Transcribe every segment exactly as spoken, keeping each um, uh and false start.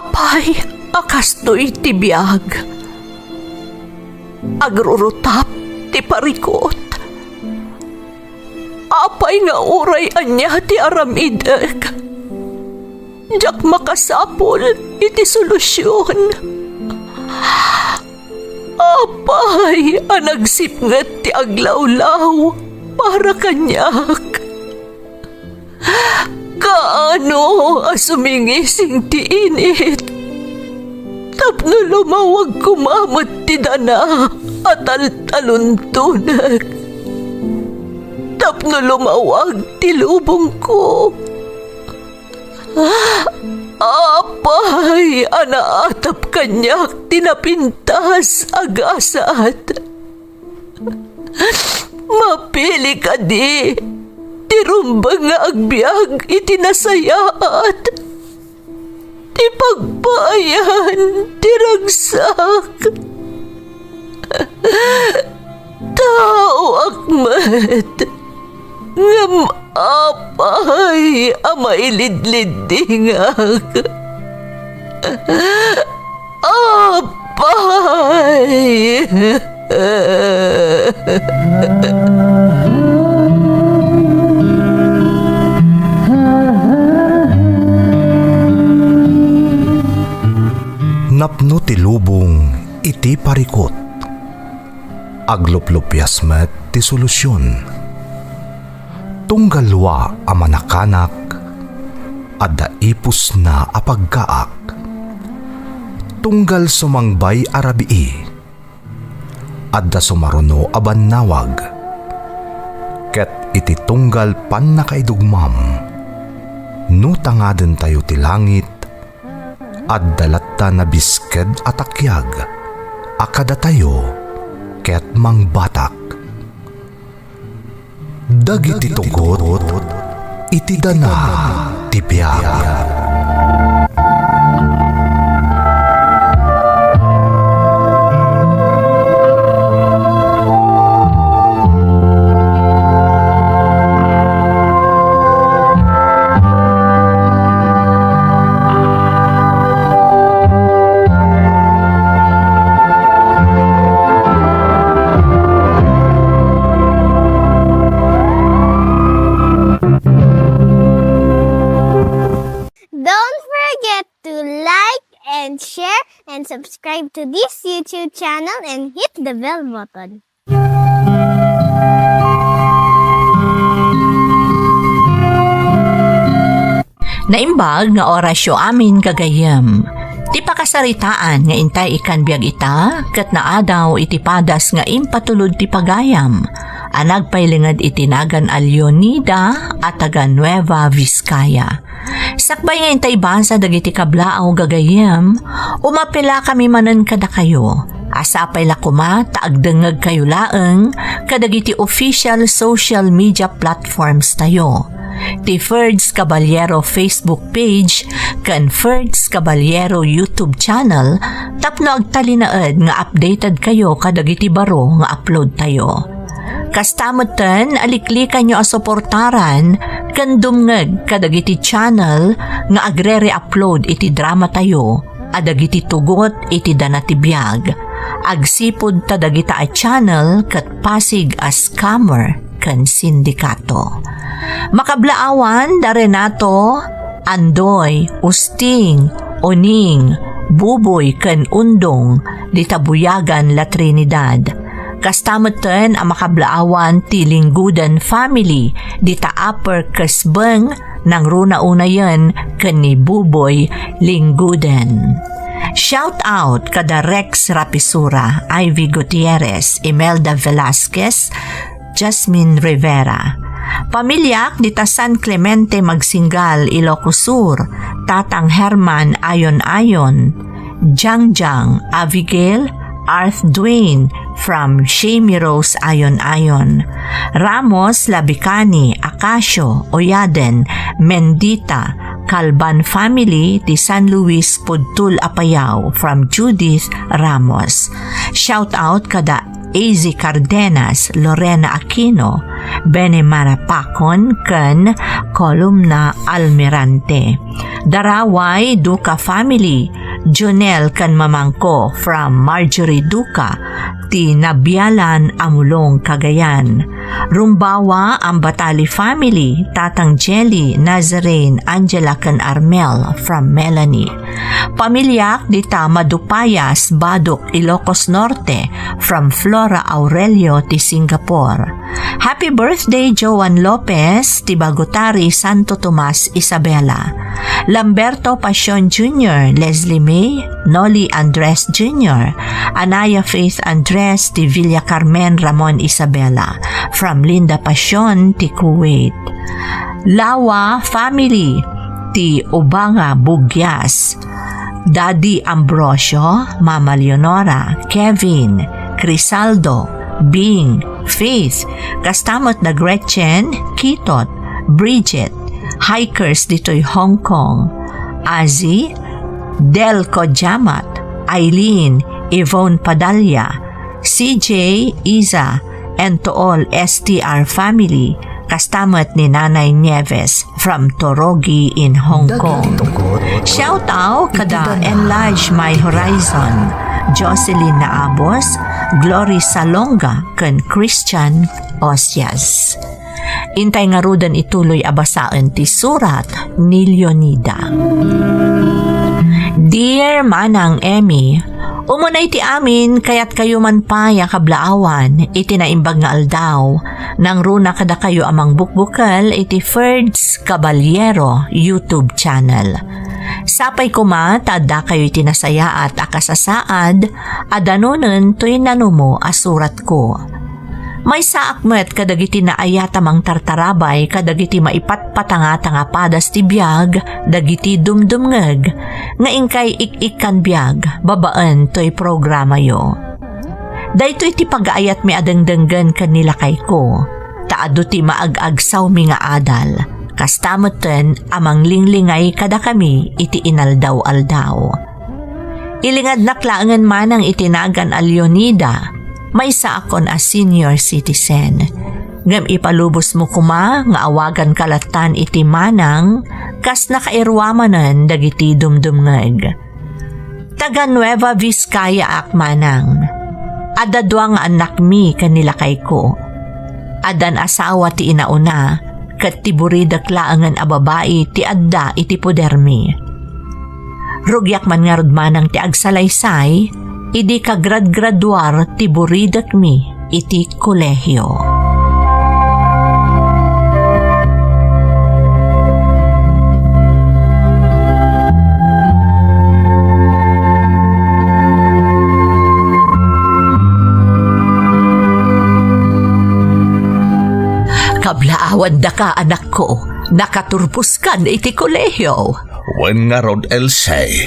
Apay a kastoy ti biag? Agrurutap ti parikut. Apay nga uray ania ti aramidek, diak makasapul iti solusion. Apay a nagsipnget ti aglawlaw para kaniak. Kaano a sumingising ti init tapno lumawag koma met ti dana a taltaluntonek, tapno lumawag ti lubongko. Apay a naatap kaniak ti napintas a gasat. Mapili kadi ti rumbeng nga agbiag iti nasayaat, ti pagpaayan ti ragsak? Taoak met, ngem apay a mailidliddingak? Apay! Napno ti lubong iti parikut. Agluplupias met ti solusion. Tunggal lua a manakanak, adda ipusna a pagkaak. Tunggal sumangbay a rabii, adda sumaruno a bannawag. Ket iti tunggal pannakaidugmam, no tangadentayo ti langit, adda latta nabisked a takiag a kadatayo ket mangbatak. Dagiti tugot iti dana ti biag. Don't forget to like and share and subscribe to this YouTube channel and hit the bell button. Naimbag nga orasyo amin, gagayyem. Ti pakasaritaan nga intay ikkan biag ita, ket naadaw iti padas nga impatulod ti pagayam, a nagpailinged iti nagan a Leonida a taga Nueva Vizcaya. Sakbay nga intay ibasa dagiti kablaaw, gagayyem, umapilakami manen kadakayo a sapay la koma ta agdengngegkayo laeng kadagiti official social media platforms tayo, ti Ferds Caballero Facebook page ken Ferds Caballero YouTube channel tapno agtalinaed nga updated kayo kadagiti baro nga upload tayo. Kasta metten, aliklikanyo a suportaran ken dumngeg kadagiti channel nga agre-re-upload iti drama tayo a dagiti tugot iti dana ti biag, agsipud ta dagita a channel ket pasig a scammer ken sindikato. Makablaawan da Renato, Andoy, Usting, Oning, Buboy ken Undong dita Buyagan, La Trinidad. Kasta metten a makablaawan ti Linggoden family dita Upper Kesbeng, nangruna unayen ken ni Buboy Linggoden. Shout out kada Rex Rapisura, Ivy Gutierrez, Imelda Velasquez, Jasmine Rivera. Pamiliak dita San Clemente Magsinggal, Ilocos Sur, Tatang Herman Ayon Ayon, Jangjang, Abigail, Arth Dwayne, from Shamie Rose Ayon Ayon, Ramos, Labicani, Acacio, Oyaden, Mendita, Calban family ti San Luis Pudtul, Apayao, from Judith Ramos. Shout out kada A Z Cardenas, Lorena Aquino, Bene Marapacon, ken Columna Almirante. Daraway Duca family, Jonel ken Mamangko from Marjorie Duca, ti Nabialan, Amulong, Cagayan. Rumbawa Ambatali family, Tatang Jelly, Nazarene, Angela ken Armel from Melanie. Pamiliak dita Madupayas, Baduk, Ilocos Norte, from Flora Aurelio ti Singapore. Happy birthday, Joan Lopez, ti Bagutari, Santo Tomas, Isabela. Lamberto Pasion Junior, Leslie May, Noli Andres Junior, Anaya Faith Andres, ti Villa Carmen, Ramon, Isabela, from Linda Pasion, ti Kuwait. Lawa family, ti Ubanga Bugyas, Daddy Ambrosio, Mama Leonora, Kevin, Crisaldo, Bing, Faith, kasta met da Gretchen, Kitot, Bridget, hikers ditoy Hong Kong, Azi, Del Kojamat, Eileen, Yvonne Padalla, C J, Iza, and to all S T R family, kasta met ni Nanay Nieves from Torogi in Hong Kong. Shout out kada Enlarge My Horizon, Jocelyn Naabos, Glory Salonga, ken Christian Osias. Intay ngaruden ituloy a basaen ti surat ni Leonida. Dear Manang Emmy, umuna iti amin, kayatkayo man pay a kablaawan iti naimbag nga aldaw, nangruna kadakayo a mangbukbukel iti Ferds Caballero YouTube channel. Sapay koma ta addakayo iti nasayaat a kasasaad a danonen toy nanumo a suratko. Maysaak met kadagiti naayat a mangtartarabay kadagiti maipatpatangata nga padas ti biag dagiti dumdumngeg nga inkay ik-ikkan biag babaen toy programayo. Daytoy ti pagaayatmi a dengdenggen ken ni lakayko, ta adu ti maag-agsawmi nga adal, kasta metten a manglinglingay kadakami iti inaldaw-aldaw. Ilingadnak laengen manang iti nagan a Leonida, maysaakon a senior citizen. Ngem ipalubosmo koma nga awaganka lattan iti manang kas nakairuamanen dagiti dumdumngeg. Taga Nueva Vizcayaak manang. Adda dua nga annakmi ken ni lakayko. Addan asawa ti inauna, ket ti buridek laengen a babai ti adda iti podermi. Rugiak man ngarud manang ti agsalaysay, idi kagradgraduar ti buridekmi iti kolehio. Kablaawandaka, anakko, nakaturposkan iti kolehio. Wen ngarud, Else,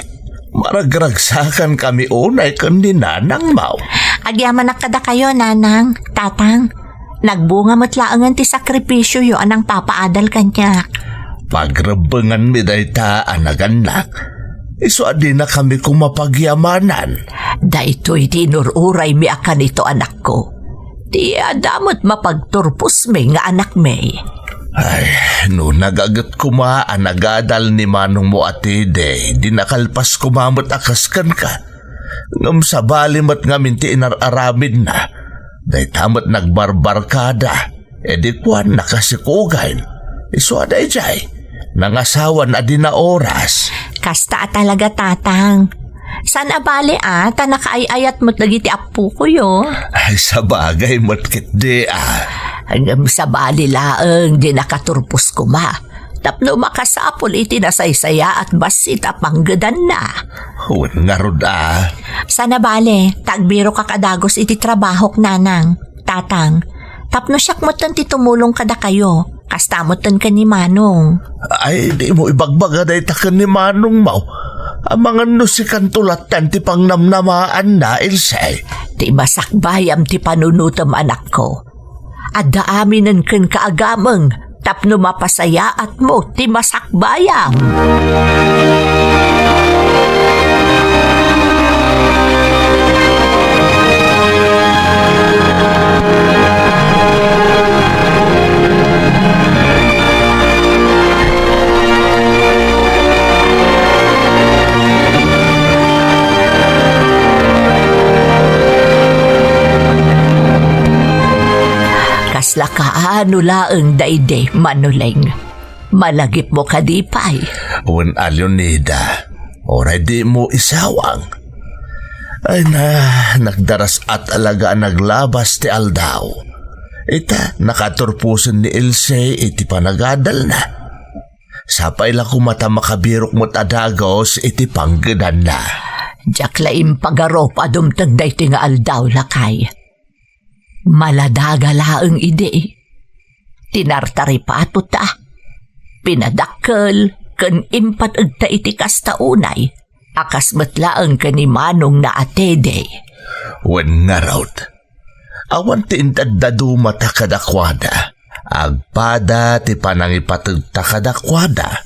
maragragsakankami unay ken ni nanangmo. Agyamanak kadakayo, nanang, tatang. Nagbunga met laengen ti sakripisioyo a nangpapaadal kaniak. Pagrebbenganmi dayta a nagannak. Isu a dinakami koma pagyamanan. Daytoy ti inur-uraymi a kanito, anakko. Ti adda met mapagturposmi nga anakmi. Ay, no nagaget koma a nagadal ni manongmo a Teddy, di nakalpas koma met a kas kenka. Ngem sabali met ngamin ti inar-aramidna. Dayta met nagbarbarkada. Idi kuanna, kasikugain. Isu a daydiay, nangasawan a di naoras. Kasta a talaga, tatang. Saan a bali a, ta nakaay-ayat met dagiti appokoyo. Ay, sabagay met ketdi a. Ngem sabali laeng di nakaturpos koma. Tapno makasapul iti nasaysayaat bassit a panggedanna. Wen ngarud a. Saan a bali, ta agbiroka a dagus iti trabahok, nanang. Tatang, tapno siak metten ti tumulong kadakayo, kasta metten ken ni Manong. Ay, dimo ibagbaga dayta ken ni Manongmo. Amangan no sikanto lattan ti pangnamnamaanna, Ilse. Ti masakbayam ti panunotem, anakko. Adda aminen kenka a gameng, tapno mapasayaatmo ti masakbayam. Ano laeng daydi, Manoleng? Malagipmo kadi pay? Wen a, Leonida, uray dimo isawang. Ay na, nagdarasat talaga a naglabas ti aldaw. Ita, nakaturposen ni Else iti panagadalna. Sapay la koma ta makabirok met a dagus iti panggedanna. Diak la impagarup a dumteng daytoy nga aldaw, lakay. Maladaga laeng idi. Tinartaripatota, pinadakkel, ken impateg ta iti kasta unay, a kas met laeng ken ni Manong na a Teddy. Wen ngarud, awan ti inted dadduma ta kadakuada. Agpada ti panangipategta kadakuada.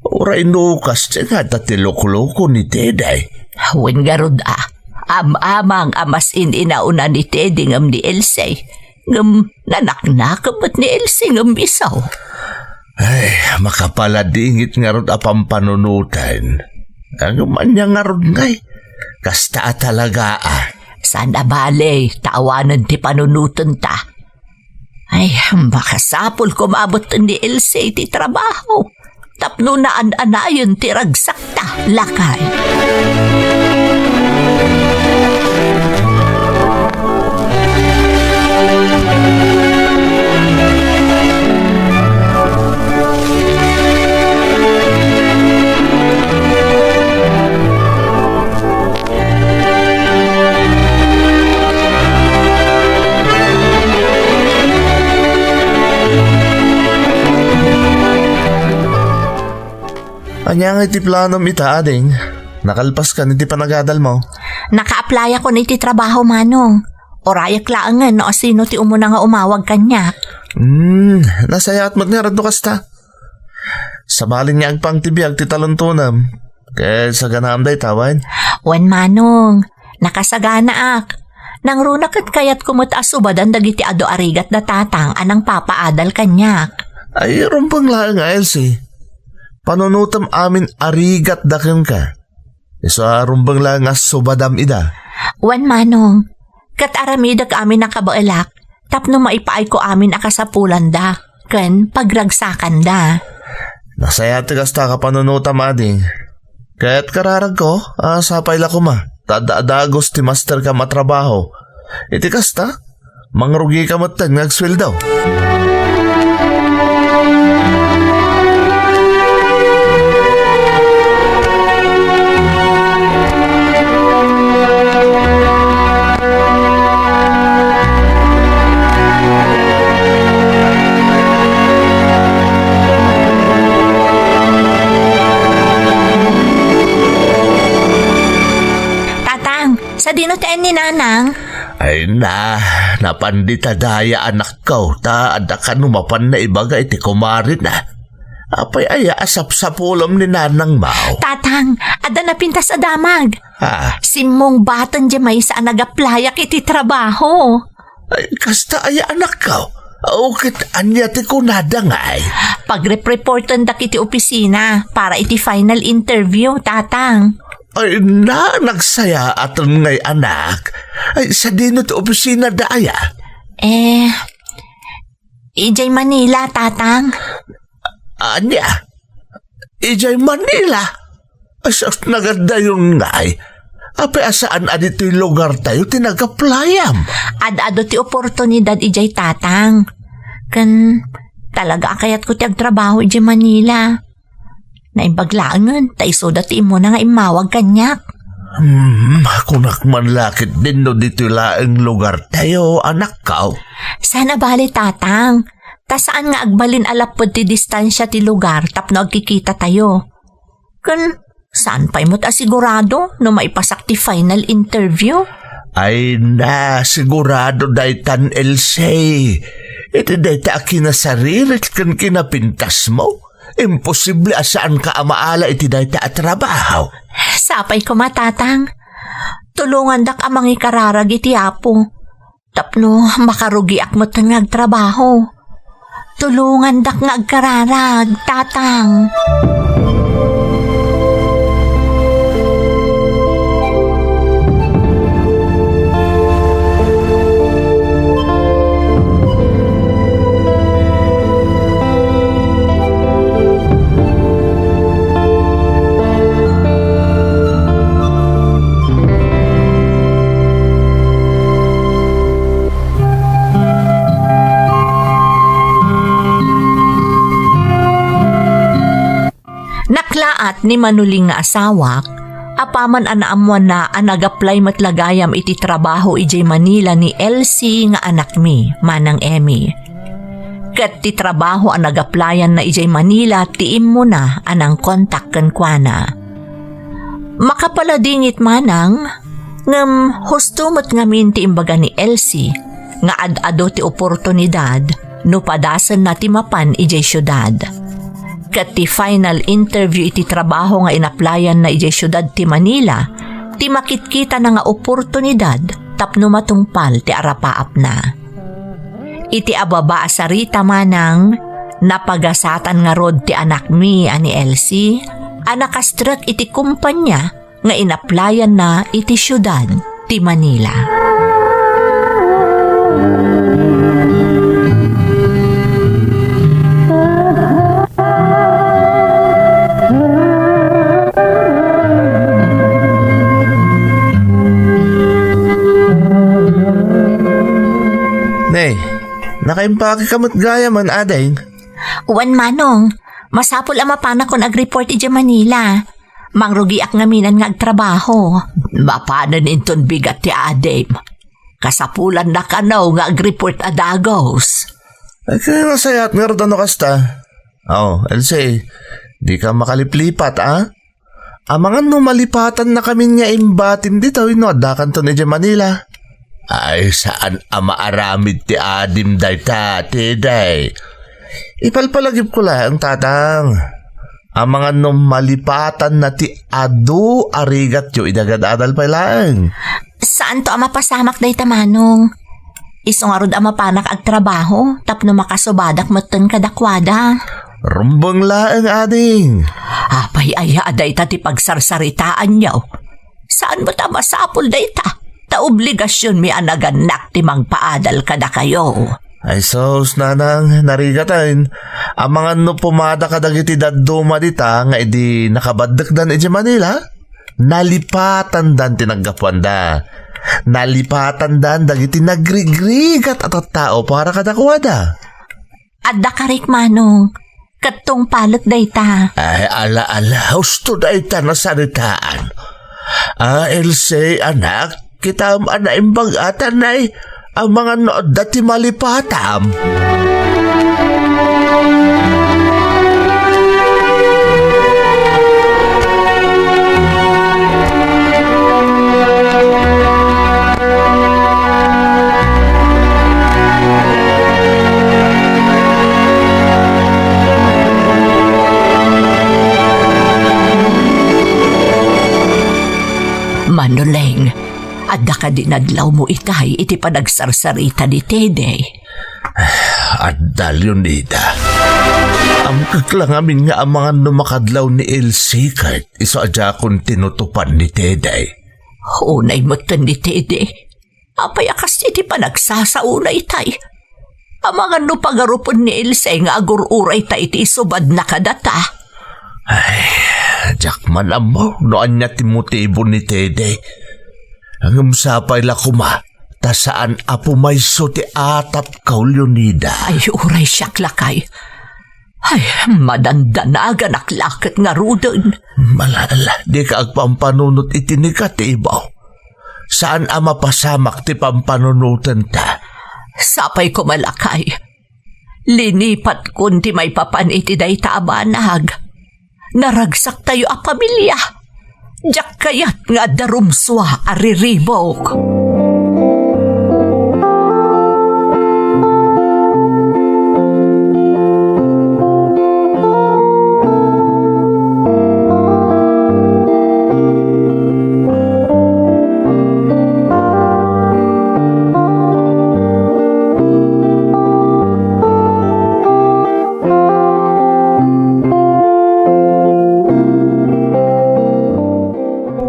Uray no kasta nga ta ti lukluko ni Teddy. Wen ngarud a, am-amang a mas in-inauna ni Teddy ngem ni Else, ngem nanaknakeb met ni Else ngem isu. Ay, makapaladingit ngarud a pampanunoten. Ngem ania ngarud ngay? Kasta a talaga a. Saan a bale, ta awanen ti panunotenta. Ay, makasapul koma a betten ni Else iti trabaho tapno naan-anayen ti ragsakta, lakay. Ania nga iti planom ita, ading? Nakalpaskan iti panagadalmo? Naka-applyakon iti trabaho, Manong. Urayek laengen no asino ti umuna nga umawag kaniak. Hmm, nasayaat met ngarud no kasta. Sabali nga agpang ti biag ti taluntonem. Ket saganaam dayta, wen? Wen, Manong. Nakasaganaak. Nangruna ket kayatko met a subadan dagiti adu a rigat da Tatang a nangpapaadal kaniak. Ay, rumbeng laeng a, Elsie. Panunotem amin a rigatda kenka. Isu a rumbeng laeng a subadam ida. Wen, Manong. Ket aramidek amin a kabaelak tapno maipaayko amin a kasapulanda ken pagragsakanda. Nasayaat ti kasta a kapanunotam, ading. Ket kararagko a sapay la koma ta adda a dagus ti masterkam a trabaho. Iti kasta, mangrugika metten nga agsueldo. Tatang, sadino ti ayan ni Nanang? Ay na, napan dita daya, anakko, ta adda kano mapan naibaga iti kumarina. Apay aya a sapsapulem ni Nanang Mao? Tatang, adda napintas a damag. Ah. Simmungbaten diay maysa a nagaplayak iti trabaho. Ay, kasta aya, anakko? O ket ania ti kunada ngay? Pagrepreportendak iti opisina para iti final interview, Tatang. Ay na, nagsayaaten ngay, anak. Ay, sadino ti opisina daya? Eh, idiay Manila, Tatang. Ania? Idiay Manila? Ay, sus, nagadayon ngay. Apay a saan a ditoy lugartayo ti nagaplayam? Ad-adu ti oportunidad idiay, Tatang. Ken talaga a kayatko ti agtrabaho idiay Manila. Naimbag laengen ta isuda ti immuna nga immawag kaniak. Hmm, kunak man la ketdin no ditoy laeng lugartayo, anakko. Saan a bale, Tatang. Ta saan nga agbalin a lapped ti distansia ti lugar tapno agkikitatayo. Ken saan pay met a sigurado no maipasak ti final interview? Ay na, sigurado daytan, Elsie. Iti dayta a kinasaririt ken kinapintasmo, imposible a saanka a maala iti dayta a trabaho. Sapay koma, Tatang. Tulongandak a mangikararag iti Apo tapno makarugiak met nga agtrabaho. Tulongandak nga agkararag, Tatang. Naklaat ni Manuling nga asawak, apaman a naammoanna a nag-apply met la gayam iti trabaho idiay Manila ni Elsie nga anakmi, Manang Emmy. Ket ti trabaho a nag-applyanna idiay Manila ti immuna a nangkontak kenkuana. Makapaladingit manang, ngem husto met ngamin ti imbaga ni Elsie nga ad-adu ti oportunidad no padasenna ti mapan idiay siudad. Ket ti final interview iti trabaho nga inaplayanna idiay siudad ti Manila, ti makitkitana nga oportunidad tapno matungpal ti arapaapna. Iti ababa a sarita manang, napagasatan ngarud ti anakmi a ni Elsie a nakastrek iti kumpania nga inaplayanna iti siudad ti Manila. Ne, nakaimpake ka met gayam, ading? Wen, manong. Masapul a mapanakon agreport idiay Manila. Mangrugiak ngaminan nga agtrabaho. Mapanen inton bigat ti adim. Kasapulanna kano nga agreport a dagus. Ay, kaya nasayat ngarud no kasta. Oh, Elsie, di ka makaliplipat, a? Amangan no malipatannakamin nga imbatim ditoy no addakanton idiay Manila. Ay, saan a maaramid ti adim dayta, Teddy. Ipalpalagipko laeng, Tatang. Amangan no malipatanna ti adu a rigatyo idi agad-adal pay laeng. Saanto a mapasamak dayta, manong. Isu ngarud a mapanak agtrabaho tapno makasubadak metten kadakuada. Rumbeng laeng, ading. Apay aya a dayta ti pagsarsaritaanyo? Saan met a masapul dayta? Ta obligasionmi a nagannak ti mangpaadal kadakayo. Ay sus, nanang, narigatan. Amangan no pumada kadagiti dadduma dita nga idi nakabaddekdan idiay Manila, nalipatandan ti naggapuanda. Nalipatandan dagiti nagrigrigat a tattao para kadakuada. Adda karik, manong. Ket tungpalek dayta. Ay, ala, ala, husto dayta nasaritaan. Ah, Elsie, anak, kitam a naimbag-atanay, amangan no adda ti malipatam. Manuleng, adda kadi nadlawmo itay iti panagsarsarita ni Teddy? Adda, Leonida. Amkek la ngamin nga amangan no makadlaw ni Elsie ket isu a diakon tinutupan ni Teddy. Unay metten ni Teddy. Apay a kas iti panagsasaona itay? Amangan no pagarupen ni Elsie nga agur-urayta iti isubadna kadata. Ay, diak man ammo no ania ti motibo ni Teddy. Ngem sapay la koma, ta saan a pumayso ti atapko, Leonida. Ay, uray siak lakay. Ay, madandanaganak la ket ngaruden. Malala, dika agpampanunot iti negatibo. Saan a mapasamak ti pampanunotenta. Sapay koma lakay. Linipatkon ti maipapan iti dayta a banag. Naragsaktayo a pamilia. Diak kayat nga adda rumsua a riribuk.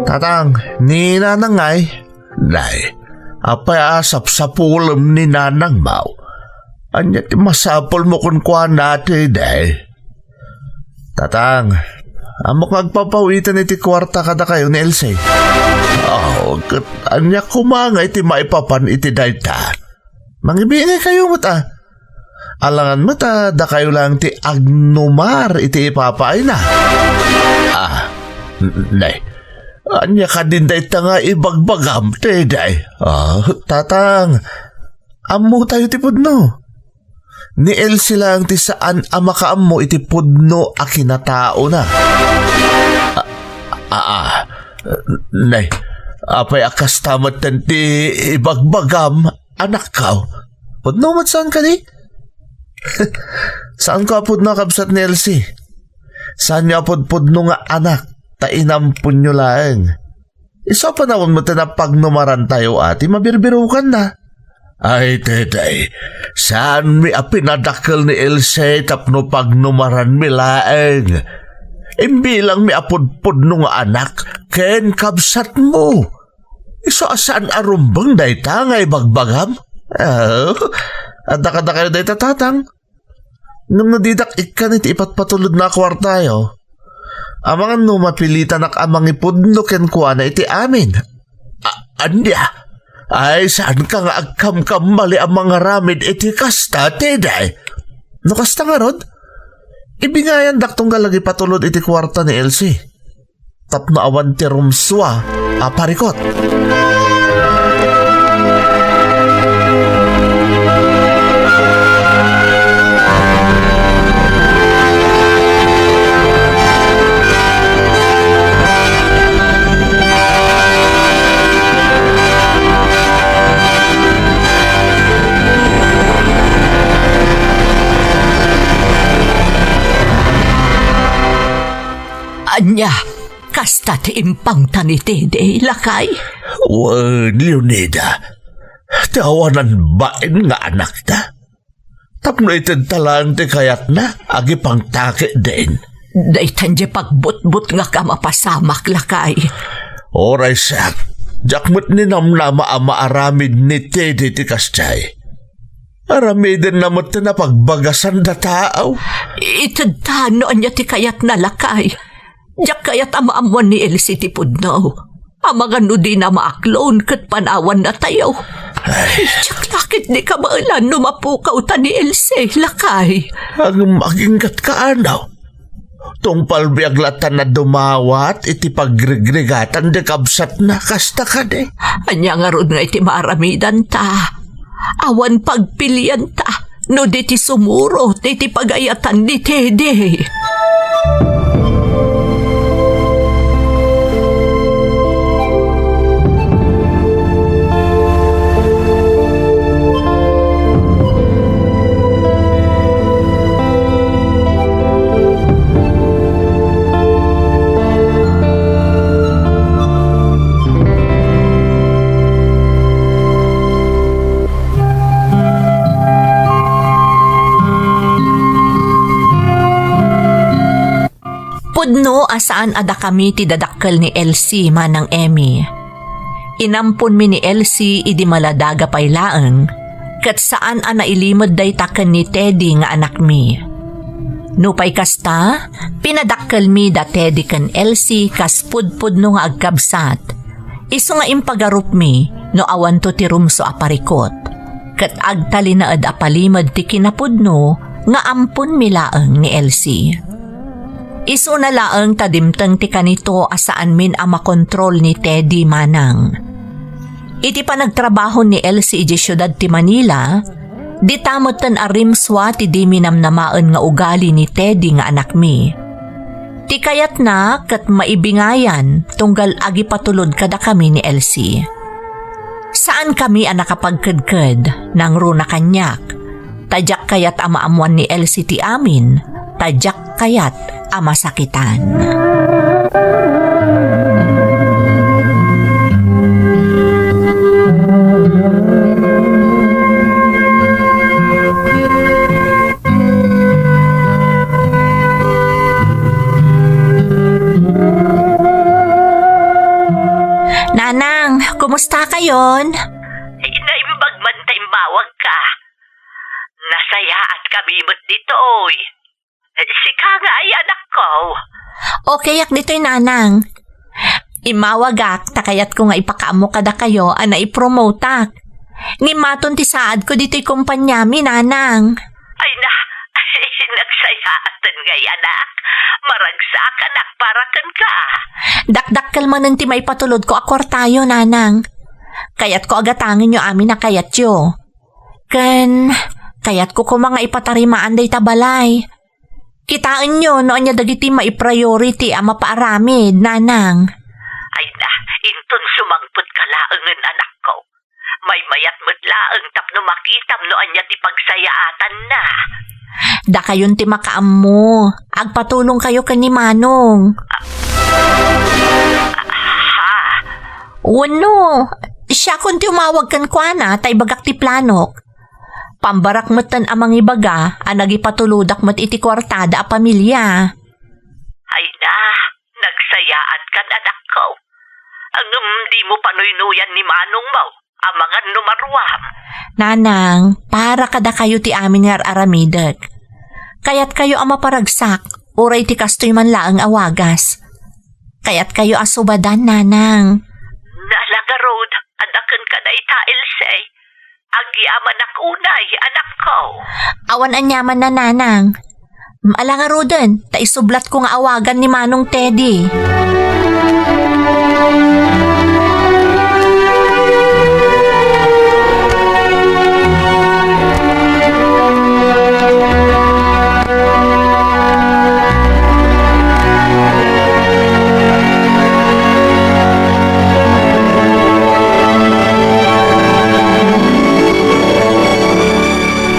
Tatang, ni Nanang ngay? Nay, apay a sapsapulem ni Nanang, maw? Ania ti masapulmo kenkuana, Teddy? Tatang, ammok nga agpapawitan iti kuarta kadakayo ni Elsie. Oh, ket ania koma nga iti maipapan iti dayta? Mangibingaykayo met, a. Alangan met a dakayo laeng ti agnumar iti ipapaayna. Ah, n-, nay, ania kadin dayta nga ibagbagam, Teddy? Ah, tatang, ammotayo ti pudno. Ni Elsie laeng ti saan a makaammo iti pudno a kinataona. Ah, ah, ah, nay, apay a kasta metten ti ibagbagam, anakko? Pudno met saan kadi? Saanko a pudno a kabsat ni Elsie. Saanyo a pudpudno nga anak, ta inamponyo laeng. Isu a panawen met ti napagnumarantayo a ti mabirbirokanna. Ay, Teddy, saanmi a pinadakkel ni Elsie tapno pagnumaranmi laeng. Imbilangmi a pudpudno nga anak ken kabsatmo. Isu a saan a rumbeng dayta nga ibagbagam? Ah, adda kadakayo dayta, tatang. Ngem no didak ikkan iti ipatpatulodna a kuartayo, amangan no mapilitanak a mangipudno kenkuana iti amin. A-, ania? Ay, saanka nga agkamkamali a mangaramid iti kasta, Teddy? No kasta ngarud, ibingayandak tunggal agipatulod iti kuarta ni Elsie. Tapno awan ti rumsua a parikot. Ania, kasta ti impangta ni Teddy, lakay? Wen, Leonida, ti awanan bain nga anakta. Tapno itedta laeng ti kayatna, agipangta ketdin. Daytan diay pagbutbutngak a mapasamak, lakay. Uray siak, diak met ninamnama a maaramid ni Teddy ti kasdiay. Aramidenna met ti napagbagasanda tao. Itedta no ania ti kayatna, lakay. Diak kayat a maammuan ni Elsie ti pudno. Amangan no dina maaklon ket panawannatayo. Ay. Diak la ketdi kabaelan no mapukawta ni Elsie, lakay. Agmaginggatka, ano? Tungpal biag latta a dumawat iti pagrigrigatan ti kabsatna, kasta kadi? Ania ngarud nga iti maaramidanta? Awan pagpilianta no di ti sumurot iti pagayatan ni Teddy. Pudno a saan a dakami ti dadakkel ni Elsie, Manang Emmy. Inamponmi ni Elsie idi maladaga pay laeng, ket saan a nailimed dayta ken ni Teddy nga anakmi. Nupay kasta, pinadakkelmi da Teddy ken Elsie kas pudpudno nga agkabsat. Isu nga impagarupmi no awanto ti rumsua a parikot, ket agtalinaed a palimed ti kinapudno nga amponmi laeng ni Elsie. Isuna laeng ta dimteng ti kanito a saanmin a makontrol ni Teddy, Manang. Iti panagtrabaho ni Elsie idiay siudad ti Manila, dita metten a rimsua ti dimi namnamaen nga ugali ni Teddy nga anakmi. Ti kayatna ket maibingayan tunggal agipatulod kadakami ni Elsie. Saankami a nakapagkedked, nangruna kaniak. Ta diak kayat a maammuan ni Elsie ti amin, ta diak kayat a masakitan. Nanang, kumusta kayon? Naimbag man ta immawagka. Nasayaat kami met ditoy. Sika nga ay anakko. Okay ak ditoy, Nanang. Immawagak, ta kayatko nga ipakaammo kadakayo a naipromoteak. Ngem maton ti saadko ditoy kompaniami, Nanang. Ay na, nagsayaaten ngay, anak. Maragsak, anak, para kenka. Dakdakkel manen ti maipatulodko a kuartayo, nanang. Kayatko a gatangenyo amin a kayatyo. Ken, kayatko koma nga ipatarimaan dayta balay. Kitaenyo no ania dagiti maipriority a mapaaramid, nanang. Ay na, inton sumangpetka laengen, anakko. Maymayat met laeng tapno makitam no ania ti pagsayaatanna. Dakayon ti makaammo. Agpatulongkayo ken ni Manong. Ah, ha? Wenno, siakon ti umawag kenkuana ta ibagak ti planok. Pambarak metten a mangibaga a nagipatulodak met iti kuartada a pamilia. Ay na, nagsayaatkan, anakko. Ngem dimo panuynuyan ni manongmo, amangan no maruam. Nanang, para kadakayo ti amin nga ar-aramidek. Kayatkayo a maparagsak, uray ti kastoy man laeng a wagas. Kayatkayo a subadan, nanang. Nala ngarud, adaken ka dayta, Else. Agyamanak unay, anakko. Awan aniamanna, nanang. Ala ngaruden, ta isublatko nga awagan ni Manong Teddy.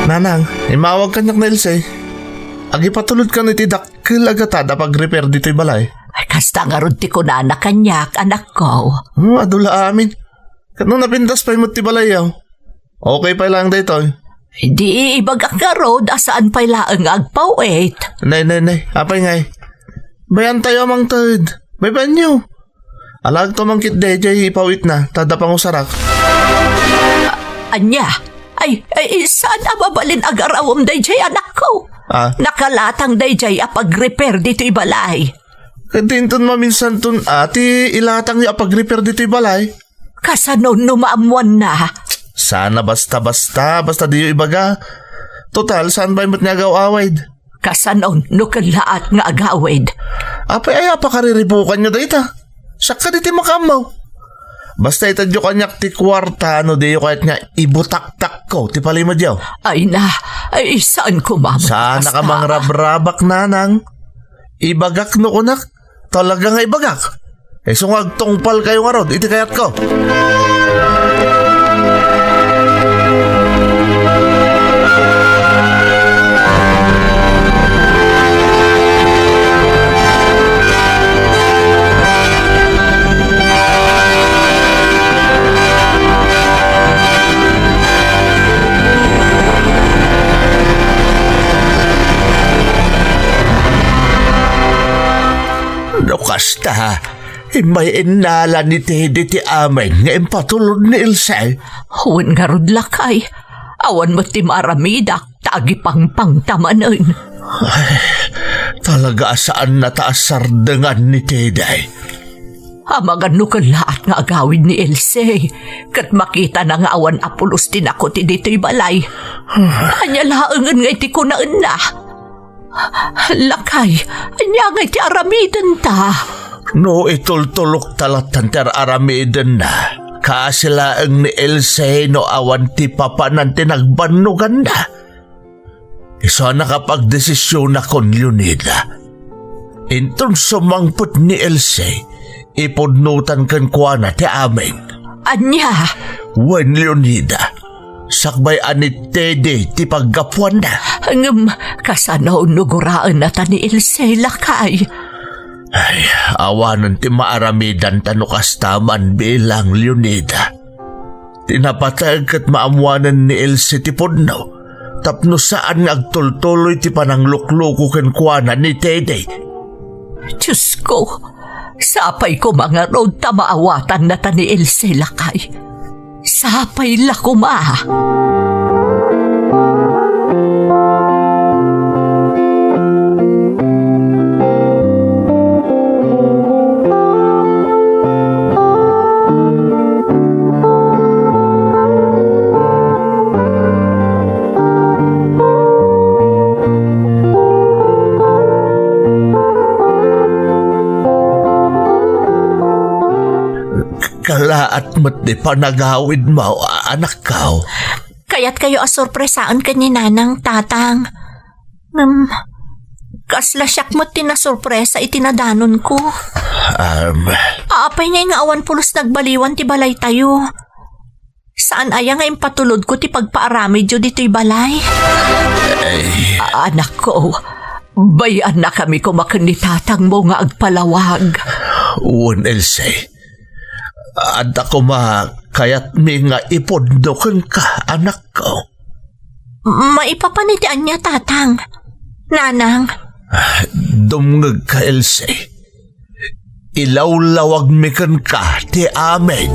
Nanang, imawag kaniak ni Else. Agipatulod kano iti dakkel a gatad a pag-repair ditoy balay. Ay, kasta ngarud ti kunana kaniak, anakko. Hmm, adu la amin. Ket no napintas pay met ti balayyo, okay pay laeng daytoy. Di ibagak ngarud a saan pay laeng nga agpaw-it. Nay, nay, nay. Apay ngay? Bayantayo a mangted. Baybayanyo. Alaagto man ketdi jay ipaw-itna, ta adda pangusarak. A-, ania? Ay, ay, saan a mabalin agarawem dayjay, anakko? Ah? Nakalatang dayjay a pag-repair ditoy balay. Ket inton maminsanton a ti ilatangyo a pag-repair ditoy balay? Kasano no maammuanna? Saan a basta-basta, basta diyo ibaga. Total, saan pay met nga agaw-awid? Kasano no kellaat nga agawid? Apay aya pakariribukanyo dayta? Siak kadi ti makaammo. Basta itedyo kaniak ti kuarta no diyo kayat nga ibutaktakko ti palimedyo. Ay na, ay saan ko mamagpasta. Saan ka mangrabrabak, nanang? Ibagak no kunak, talaga nga ibagak. Isu nga agtungpalkayo ngarud iti kayatko. No kasta, immay innala ni Teddy ti amin nga impatulod ni Else. Wen ngarud, lakay, awan met ti maaramidak ta agipangpangta manen. Ay, talaga a saannata a sardengan ni Teddy. Amangan no kellaat nga agawid ni Else, ket makitana nga awan a pulos ti nakuti ditoy balay. Ania laengen nga iti kunaenna? Lakay, ania ngay ti aramidenta? No itultulokta lattan ti ar-aramidenna, kaasi laeng ni Else no awan ti papanan ti nagbannoganna. Isu a nakapagdesisionakon, Leonida. Inton sumangpet ni Else, ipudnotan kenkuana ti amin. Ania? Wen, Leonida. Sakbay a ni Teddy ti paggapuanna. Ngem kasano no guraennata ni Else, lakay? Ay, awanen ti maaramidanta no kasta man bilang, Leonida. Ti napateg ket maammoanen ni Else ti pudno tapno saan nga agtultuloy ti pananglukloko kenkuana ni Teddy. Diosko, sapay koma ngarud ta maawatannata ni Else, lakay. Sapay la koma. Kalaat met ti panagawidmo, a-, anakko. Kayatkayo a sorpresaen ken ni Nanang, Tatang. Ngem, kasla siak met ti nasorpresa iti nadanonko. Um. Apay ngay nga awan pulos nagbaliwan ti balaytayo? Saan aya nga impatulodko ti pagpaaramidyo ditoy balay? Ay. Anakko, bay-annakami koma ken ni tatangmo nga agpalawag. Wen, Elsie. Adda koma kayatmi nga ipudno kenka, anakko. Maipapan iti ania, Tatang? Nanang? Dumngegka, Elsie. Ilawlawagmi kenka ti amin.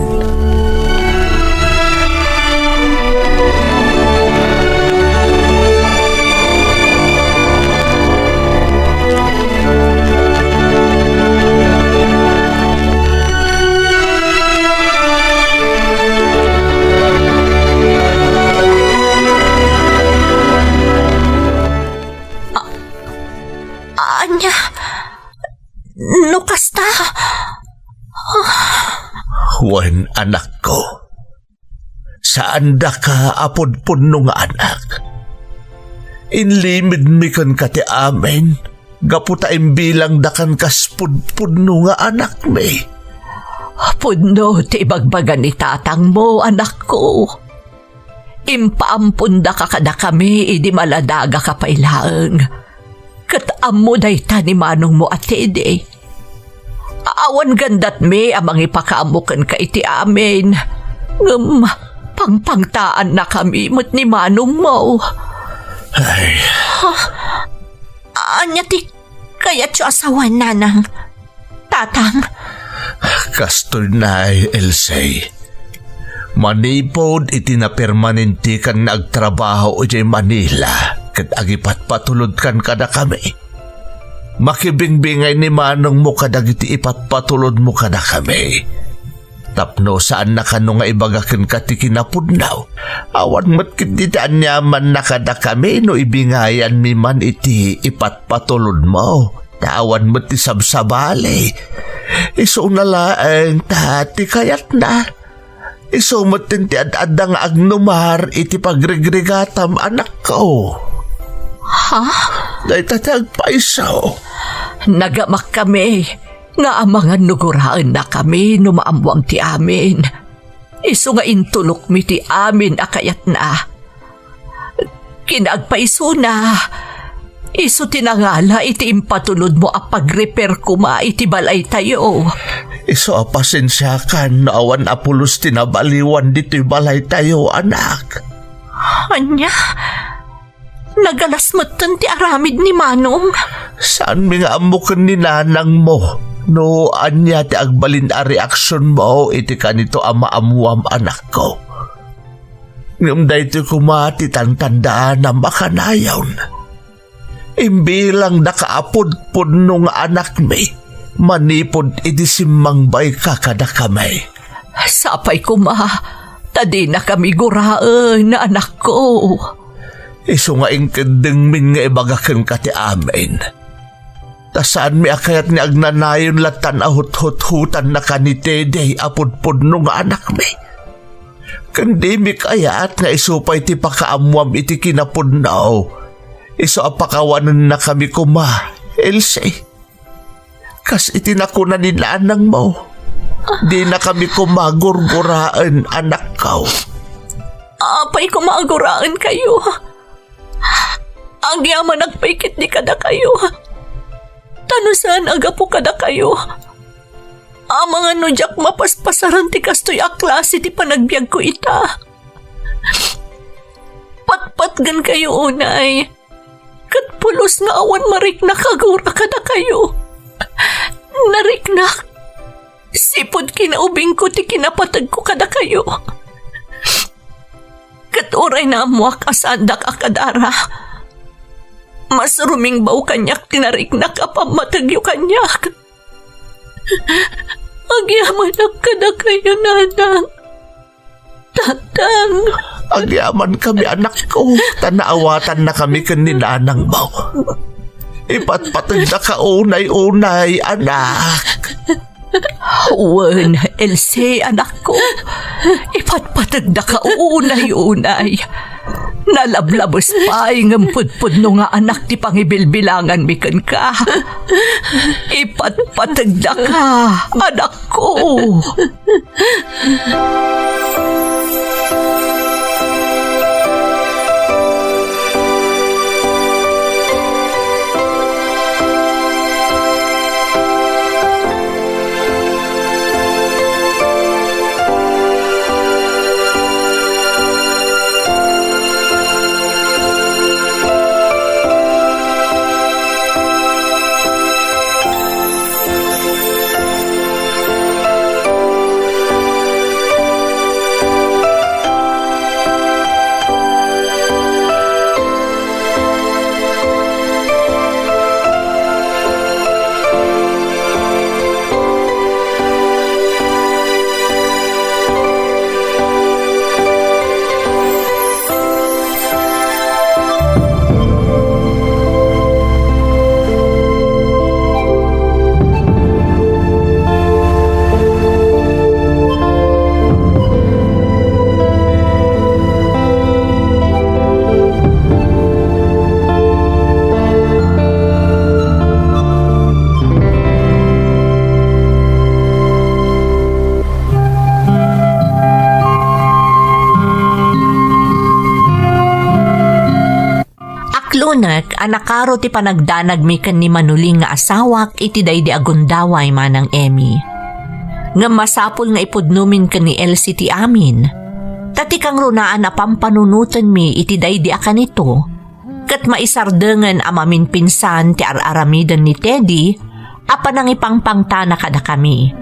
Ania? No kasta? Wen, anakko. Saandaka a pudpudno nga anak. Inlimidmi kenka ti amin, gapu ta imbilangdakan kas pudpudno nga anakmi. Pudno ti ibagbaga ni tatangmo, anakko. Impaampondaka kadakami idi maladagaka pay laeng. Ket ammo dayta ni manongmo a Teddy. Awan gandatmi a mangipakaammo kenka iti amin. Ngem pangpangtaannakami met ni manongmo. Ay. Ha? Ania ti kayatyo a sawen, Nanang? Tatang? Kastoy nay, Elsie. Manipud iti napermanentikan nga agtrabaho idiay Manila ket agipatpatulodkan kadakami, makibingbingay ni manongmo kadagiti ipatpatulodmo kadakami. Tapno saanna kano nga ibaga kenka ti kinapudno, awan met ketdi ti aniamanna kadakami no ibingayanmi man iti ipatpatulodmo. Ta awan met ti sabsabali. Isuna laeng ta ti kayatna. Isu metten ti ad-adda nga agnumar iti pagrigrigatam, anakko. Ha? Dayta ti agpayso. Nagamakkami nga amangan no guraennakami no maammoam ti amin. Isu nga intulokmi ti amin a kayatna. Kinaagpaysona, isu ti nangala iti impatulodmo a pagrepair koma iti balaytayo. Isu a pasensiakan no awan a pulos ti nabaliwan ditoy balaytayo, anak. Ania? Nagalas metten ti aramid ni Manong? Saanmi nga ammo ken ni nanangmo no ania ti agbalin a reaksionmo iti kanito a maammoam, anakko. Ngem daytoy koma ti tantandaanam a kanayon. Imbilangdaka a pudpudno nga anakmi manipud idi simmangbayka kadakami. Sapay koma ta dinakami guraen, anakko. Isu nga inkeddengmin nga ibaga kenka ti amin. Ta saanmi a kayat nga agnanayon lattan a huthuthutan na ka ni Teddy a pudpudno nga anakmi. Ken dimi kayat nga isu pay ti pakaammoam iti kinapudno. Isu a pakawanennakami koma, Elsie. Kas iti nakuna ni nanangmo, dinakami koma gurguraen, anakko. Apay koma a guraenkayo? Agyamanak pay ketdi kadakayo. Ta no saan a gapu kadakayo, amangan no diak mapaspasaran ti kastoy a klase ti panagbiagko ita. Patpatgenkayo unay. Ket pulos nga awan mariknak a gura kadakayo. Nariknak. Sipud kinaubingko ti kinapategko kadakayo. Ket uray naammoak a saandak a kadara, mas rumingbaw kaniak ti nariknak a pammategyo kaniak. Agyamanak kadakayo, nanang. Tatang. Agyamankami, anakko, ta naawatannakami ken ni nanangmo. Ipatpategdaka unay-unay, anak. Wen, Elsie, anakko, ipatpategdaka unay-unay. Nalablabes pay ngem pudpudno nga anak ti pangibilbilanganmi kenka. Ipatpategdaka, anakko. Aklonek a nakaro ti panagdanagmi ken ni Manuling nga asawak iti daydi a gundaway, Manang Emmy. Ngem masapul nga ipudnomin ken ni Elsie ti amin, ta ti kangrunaan a pampanunotenmi iti daydi a kanito, ket maisardengen a maminpinsan ti ar-aramiden ni Teddy a panangipangpangtana kadakami,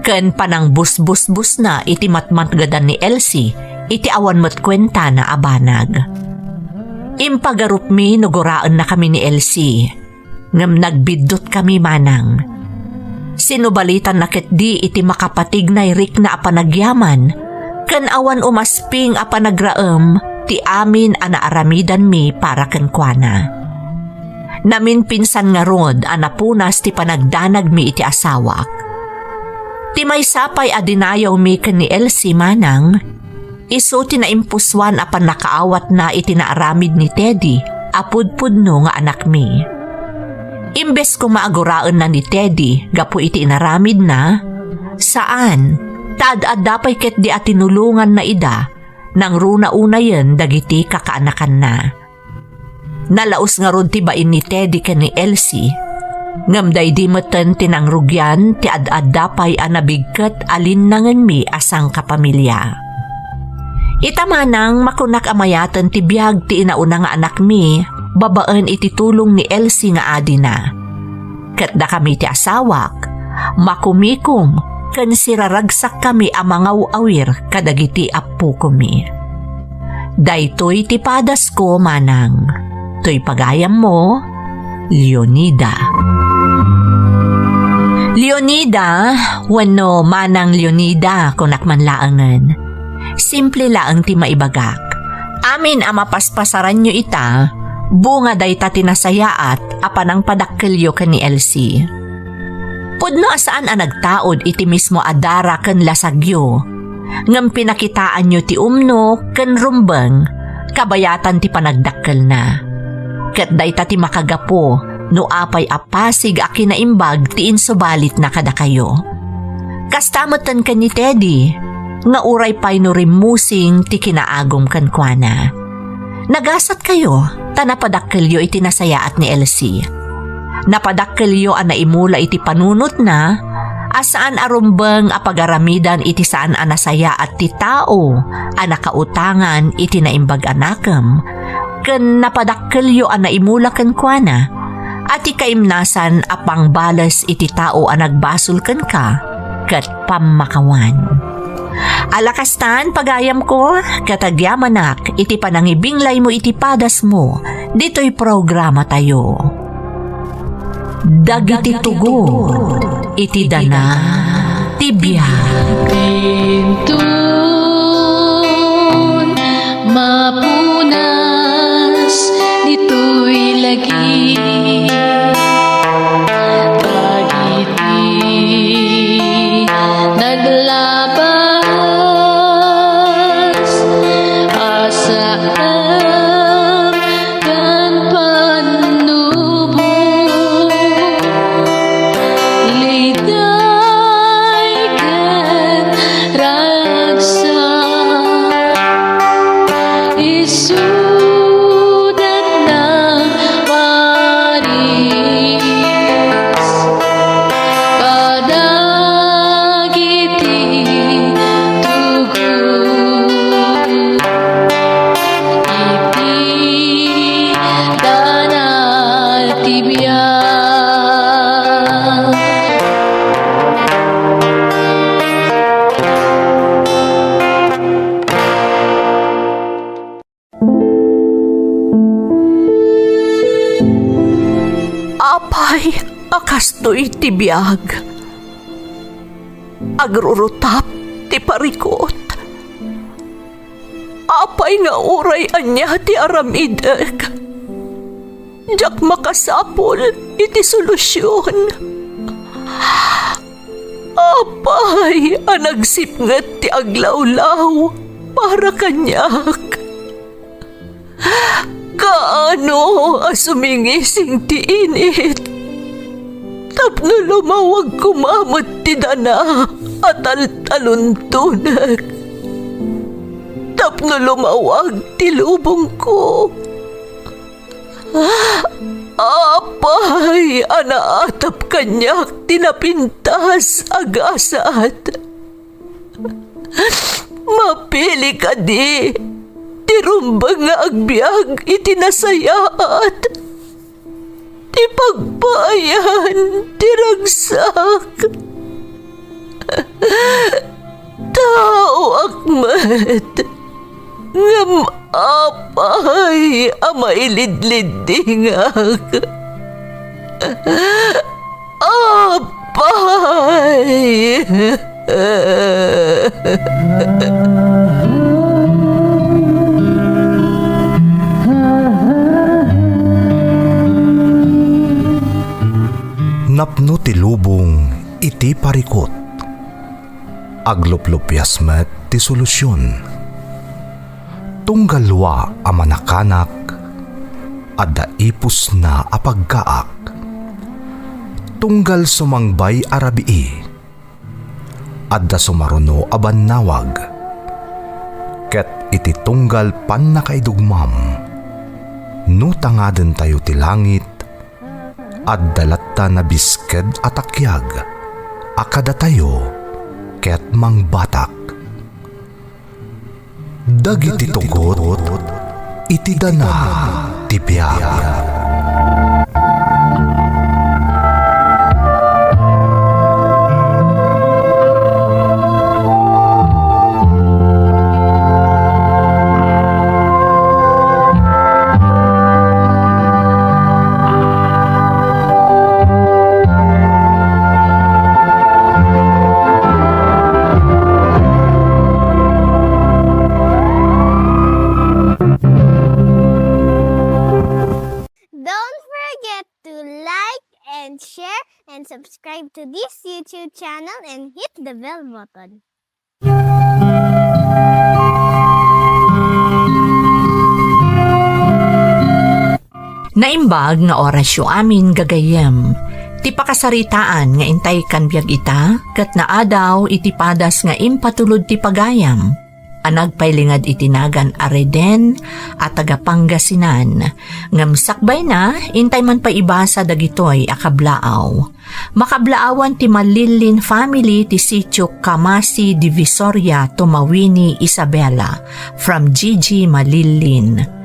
ken panangbusbusbusna iti matmatgedan ni Elsie iti awan met kuentana a banag. Impagarupmi no guraennakami ni Elsie, ngem nagbiddutkami manang. Sinubalitanna ketdi iti makapatignay rikna a panagyaman, ken awan umasping a panagraem ti amin a naaramidanmi para kenkuana. Naminpinsan ngarud a napunas ti panagdanagmi iti asawak. Ti maysa pay a dinayawmi ken ni Elsie manang, isu ti naimpusuan a pannakaawatna iti naaramid ni Teddy a pudpudno nga anakmi. Imbes koma a guraenna ni Teddy gapu iti inaramidna, saan, ta ad-adda pay ketdi a tinulonganna ida, nangruna unayen dagiti kakaanakanna. Nalaus ngarud ti bain ni Teddy ken ni Elsie, ngem daydi meten ti nangrugian ti ad-adda pay a nabigket a linnangenmi a sangkapamilia. Ita manang, makunak a mayaten ti biag ti inauna nga anakmi babaen iti tulong ni Elsie nga adina. Ket dakami ti asawak, makumikom ken siraragsakkami a mangaw-awir kadagiti appokomi. Daytoy ti padasko manang. Toy pagayammo, Leonida. Leonida, wenno Manang Leonida, kunak man laengen. Simple laeng ti maibagak. Amin a mapaspasaranyo ita, bunga dayta ti nasayaat a panangpadakkelyo ken ni Elsie. Pudno a saan a nagtaud iti mismo a dara ken lasagyo, ngem pinakitaanyo ti umno ken rumbeng kabayatan ti panagdakkelna. Ket dayta ti makagapu no apay a pasig a kinaimbag ti insubalitna kadakayo. Kasta metten ken ni Teddy, nga uray pay no rimmusing ti kinaagum kenkuana. Nagasatkayo, ta napadakkelyo iti nasayaat ni Elsie. Napadakkelyo a naimula iti panunotna, a saan a rumbeng a pagaramidan iti saan a nasayaat ti tao a nakautangan iti naimbag a nakem, ken napadakkelyo a naimula kenkuana, a ti kaimnasan a pangbales iti tao a nagbasol kenka ket pammakawan. Ala kastan, pagayamko, ket agyamanak iti panangibinglaymo iti padasmo ditoy programatayo. Dagiti tugot iti dana ti biag. Pinton mapunas ditoy lagi. Dagiti Kastoy ti biag. Agrurutap ti parikut. Apay nga uray ania ti aramidek, diak makasapul iti solusion. Apay a nagsipnget ti aglawlaw para kaniak? Kaano a sumingising ti init tapno lumawag koma met ti dana a taltaluntonek, tapno lumawag ti lubongko? Apay a naatap kaniak ti napintas a gasat? Mapili kadi ti rumbeng nga agbiag iti nasayaat, ti pagpaayan ti ragsak. Taoak met, ngem apay a mailidliddingak? Apay! Napno ti lubong iti parikut. Agluplupias met ti solusion. Tunggal dua a manakanak, adda ipusna a paggaak. Tunggal sumangbay a rabii, adda sumaruno a bannawag. Ket iti tunggal pannakaidugmam, no tangadentayo ti langit, adda latta nabisked a takiag a kadatayo ket mangbatak. Dagiti tugot iti dana ti biag. Don't forget to like and share and subscribe to this YouTube channel and hit the bell button. Naimbag nga orasyo amin, gagayyem. Ti pakasaritaan nga intay kan biag ita, ket naadaw iti padas nga impatulod ti pagayam a nagpailingad iti nagan a Reden a taga Pangasinan. Ngem sakbayna, intay man pay ibasa dagitoy a kablaaw. Makablaawan ti Malillin family ti Sitio Kamasi, Divisoria, Tumawini, Isabela, from Gigi Malillin.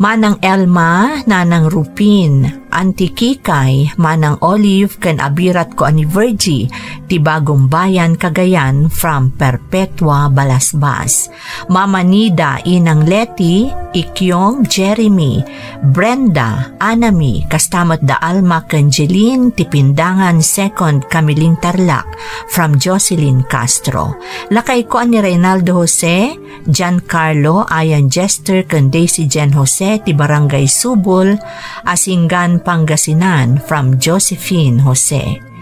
Manang Elma, Nanang Rupin, Auntie Kikay, Manang Olive, ken abiratko a ni Virgie, ti Bagumbayan, Cagayan, from Perpetua, Balasbas. Mama Nida, Inang Leti, Ikyong, Jeremy, Brenda, Anami, kasta met da Alma ken Jeline, Tipindangan, Second, Camiling, Tarlac, from Jocelyn Castro. Lakayko a ni Reynaldo Jose, Giancarlo, Ayan Jester, ken Daisy Jen Jose, ti Barangay Subol, Asingan, Pangasinan, from Josephine Jose.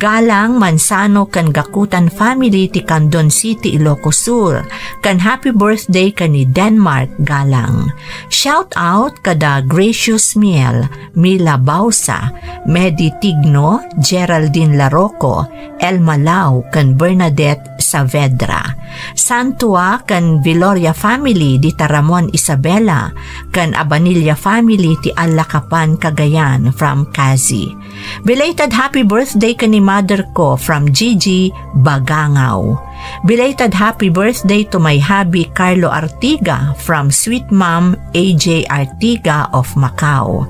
Galang, Manzano ken Gakutan family ti Candon City, Ilocos Sur, ken happy birthday ken ni Denmark Galang. Shout out kada Gracious Miel, Mila Bausa, Medi Tigno, Geraldine Laroco, Elma Lau, ken Bernadette Saavedra. Santua ken Viloria family dita Ramon, Isabela, ken Abanilla family ti Alacapan, Cagayan, from Kazi. Belated happy birthday ken ni mother ko from Gigi Bagangaw. Belated happy birthday to my hubby Carlo Artiga from Sweet Mom A J Artiga of Macau.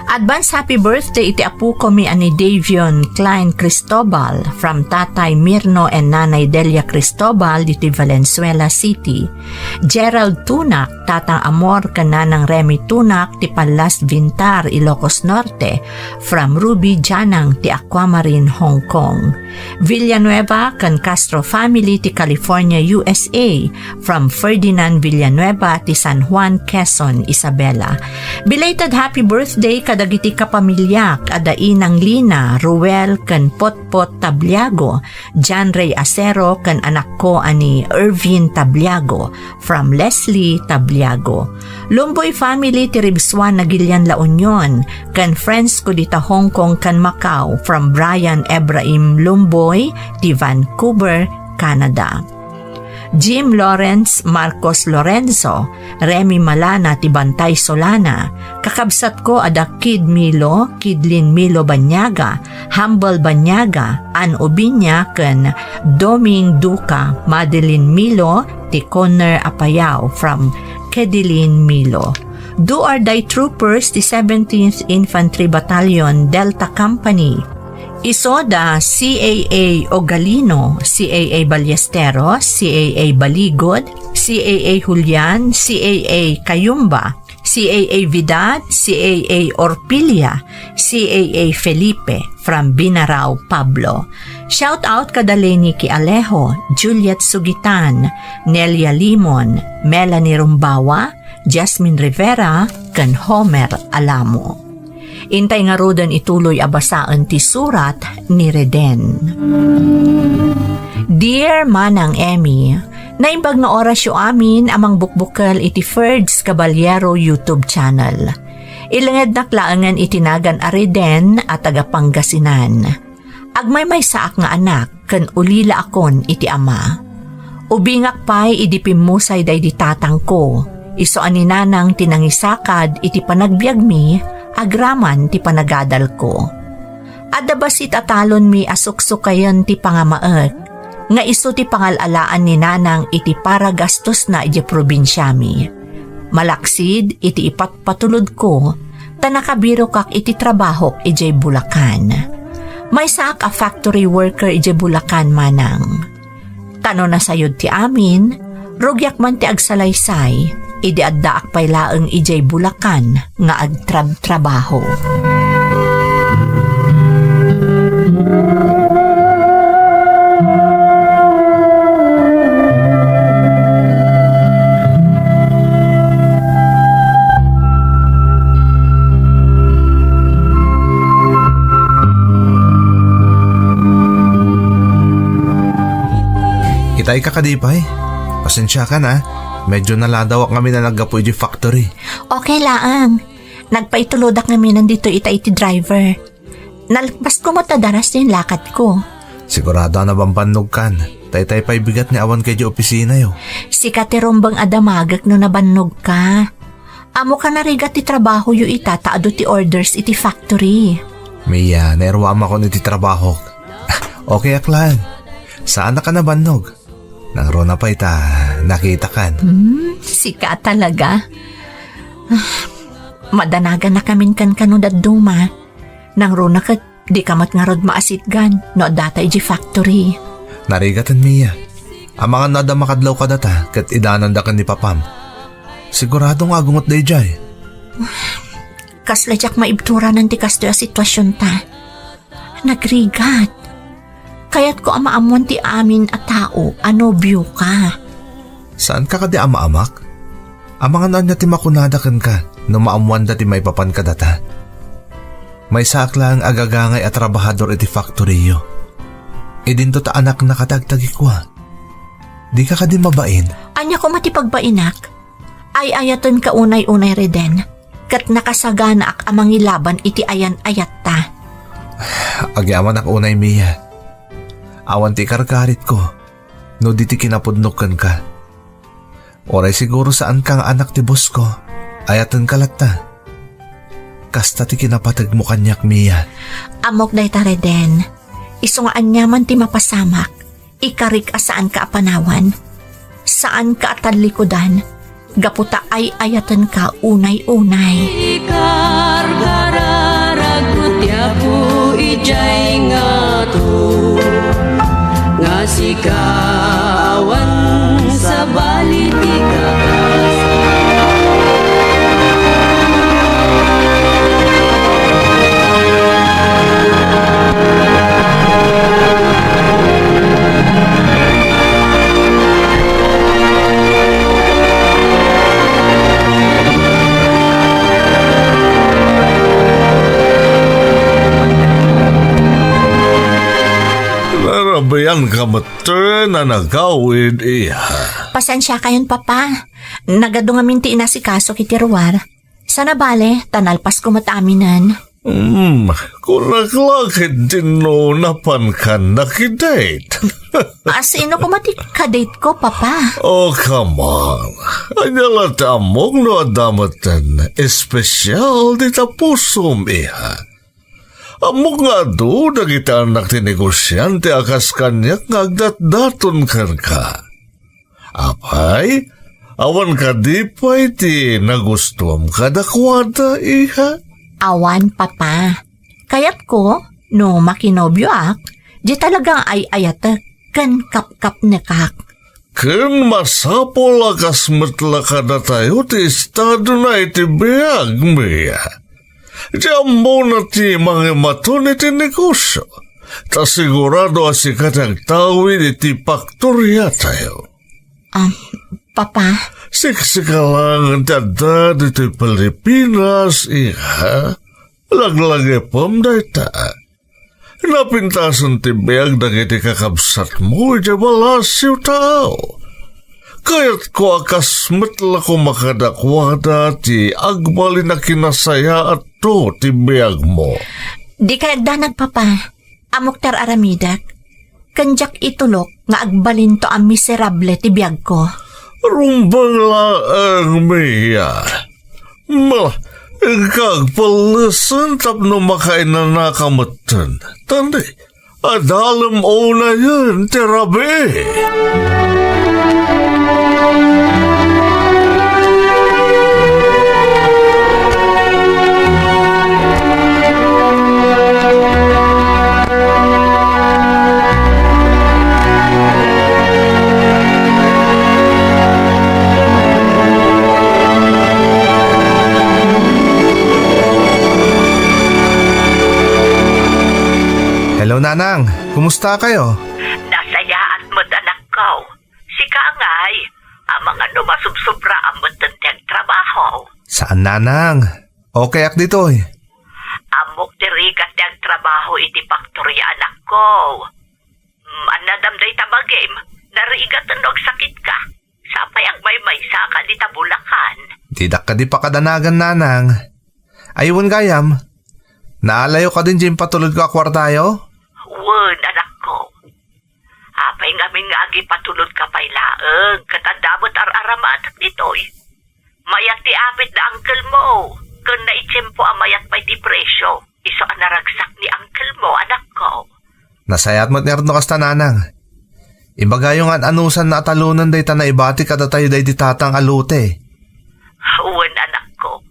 Advance happy birthday iti apukomi a ni Davion Klein Cristobal from Tatay Mirno and Nanay Delia Cristobal ditoy Valenzuela City. Gerald Tunak, Tatang Amor ken Nanang Remy Tunak ti Pallas Vintar, Ilocos Norte, from Ruby Janang ti Aquamarine, Hong Kong. Villanueva ken Castro family ti California, U S A, from Ferdinand Villanueva ti San Juan, Quezon, Isabela. Belated happy birthday kadagiti kapamiliak a da Inang Lina, Ruel, ken Potpot Tabliago, John Ray Acero, ken anakko a ni Ervin Tabliago, from Leslie Tabliago. Lumboy family ti Ribsuan, Nagilian, La Union, ken friends ko dita Hong Kong ken Macau, from Brian Ephraim Lumboy ti Vancouver, Canada. Jim Lawrence, Marcos Lorenzo, Remy Malana ti Bantay, Solana, kakabsatko a da Kid Milo, Kidlin Milo Banyaga, Humble Banyaga, Ann Ubiña, ken Doming Duca, Madeline Milo, ti Conner, Apayao, from Kedilin Milo. Do or die troopers ti seventeenth Infantry Battalion, Delta Company. Isu da C A A Ogalino, C A A Ballesteros, C A A Baligod, C A A Julian, C A A Cayumba, C A A Vidal, C A A Orpilia, C A A Felipe, from Binarao, Pablo. Shout out kada Lenny Alejo, Juliet Sugitan, Nelia Limon, Melanie Rumbawa, Jasmine Rivera, ken Homer Alamo. Intay ngaruden ituloy a basaen ti surat ni Reden. Dear Manang Emmy, naimbag nga orasyo amin a mangbukbukel iti Ferds Caballero YouTube channel. Ilengednak laengen iti nagan a Reden a taga Pangasinan. Agmaymaysaak nga anak ken ulilaakon iti ama. Ubingak pay idi pimmusay daydi tatangko, isu a ni nanang ti nangisakad iti panagbiagmi agraman ti panagadalko. Adda bassit a talonmi a suksukayen ti pangamaek, nga isu ti pangal-alaan ni nanang iti paragastosna idiay probinsiami. Malaksid iti ipatpatulodko, ta nakabirokak iti trabahok idiay Bulacan. Maysaak a factory worker idiay Bulacan, manang. Ta no nasayod ti amin, rugiak man ti agsalaysay, idi addaak pay laeng idiay Bulacan nga agtrabtrabaho. Itay ka kadi pay? Pasensiakan, a. Medyo naladawak ngamin a naggapu iti factory. Okay laeng. Nagpaitulodak ngamin ditoy ita iti driver. Nalpasko met a daras ti inlakadko. Sigurado a nabambannogkan. Taytay pay bigat ni awan kay di opisinayo. Sika ti rumbeng a damagek no nabannogka. Ammoka narigat ti trabahoyo ita ta adu ti orders iti factory. Mia, nairuamakon iti trabahok. Okay ak laeng. Saanak a nabannog. Nangruna pay ta nakitakan. Hmm, sika talaga. Ah, madanaganakamin kankano dadduma. Nangruna ket dika met ngarud maasitgan no addata iti factory. Narigaten, Mia. Amangan no adda makadlaw kadata ket idananda ken ni papam. Sigurado nga agungot daydiay. Kasla diak maibturanan ti kastoy a situasionta. Nagrigat. Kayatko a maammuan ti amin a tao a nobioka. Saanka kadi a maamak? Amangan no ania ti makunada kenka no maammuanda ti maipapan kadata. Maysaak laeng a gagangay a trabahador iti factoryyo. Idinto ta anaknaka ti agtagikua. Dika kadi mabain? Ania koma ti pagbainak? Ay-ayatenka unay-unay, Reden, ket nakasaganaak a mangilaban iti ayan-ayatta. Agyamanak unay, Mia. Awan ti ikarkaritko no di ti kinapudnok kenka. Uray siguro saanka nga anak ti bosko, ayatenka latta. Kasta ti kinapategmo kaniak, Mia. Ammok dayta, Reden. Isu nga aniaman ti mapasamak, ikarik a saanka a panawan. Saanka a tallikudan, gapu ta ay-ayatenka unay-unay. Jay ngato nga sika awan sabali ti kakas. Narabian ka met ten a nagawid, iha. Pasensiakayon, Papa. Nagadu ngamin ti inasikaso iti ruar. Sana bale, ta nalpasko met aminen. Hmm, kunak la ket dinno napankan nakidate. A, sino koma ti kadate ko, Papa? Oh, come on. Ania la ti ammok no adda metten espesyal dita pusom, iha? Ammok nga adu dagiti annak ti negosiante a kas kaniak nga agdatdaton kenka. Apay, awan kadi pay ti nagustuam kadakuada, iha? Awan, Papa. Kayatko, no makinobioak, di talaga ay-ayatek ken kapkapnekak. Ken masapul a kas met la kadatayo ti estadona iti biag, Mia. Ti ammona ti mangimaton iti negosio, ta sigurado a sika ti agtawid iti faktoriatayo. Ah, Papa? Siksika laeng ti adda ditoy Pilipinas, iha. Laglagipem dayta. Napintasen ti biag dagiti kakabsatmo idiay Palacio, tao. Kayatko a kas met la koma kadakuada ti agbalin a kinasayaatto ti biagmo. Dikay agdanag, Papa. Ammok ti ar-aramidek. Ken diak itulok nga agbalinto a miserable ti biagko. Rumbeng laeng, Mia. Ma, inka agpellesen tapno makainanaka metten. Tandi, adalem unayen ti rabii. Hello, Nanang. Kumusta kayo? Nasayaat met, anakko. Sika ngay, amangan no masubsobra a metten ti agtrabaho. Saan, Nanang? Okay ak ditoy. Ammok ti rigat ti agtrabaho iti faktoria, anakko. Mm, annadam dayta bagim, narigat no agsakitka. Sapay agmaymaysa ka dita Bulacan. Didak kadi pakadanagan, Nanang. Ay, wen gayam, naalayo kadin diay impatulodko a kuartayo? Wen, anakko. Apay ngamin nga agipatulodka pay laeng, ket adda met ar-aramatek ditoy. Mayat ti apit da uncle mo, ken naitiempo a mayat pay ti presio. Isu a naragsak ni uncle mo, anakko. Nasayaat met ngarud no kasta, Nanang. Ibagayo nga an-anusanna a talonen dayta naibati kadatayo daydi tatang a lote. Wen, anakko.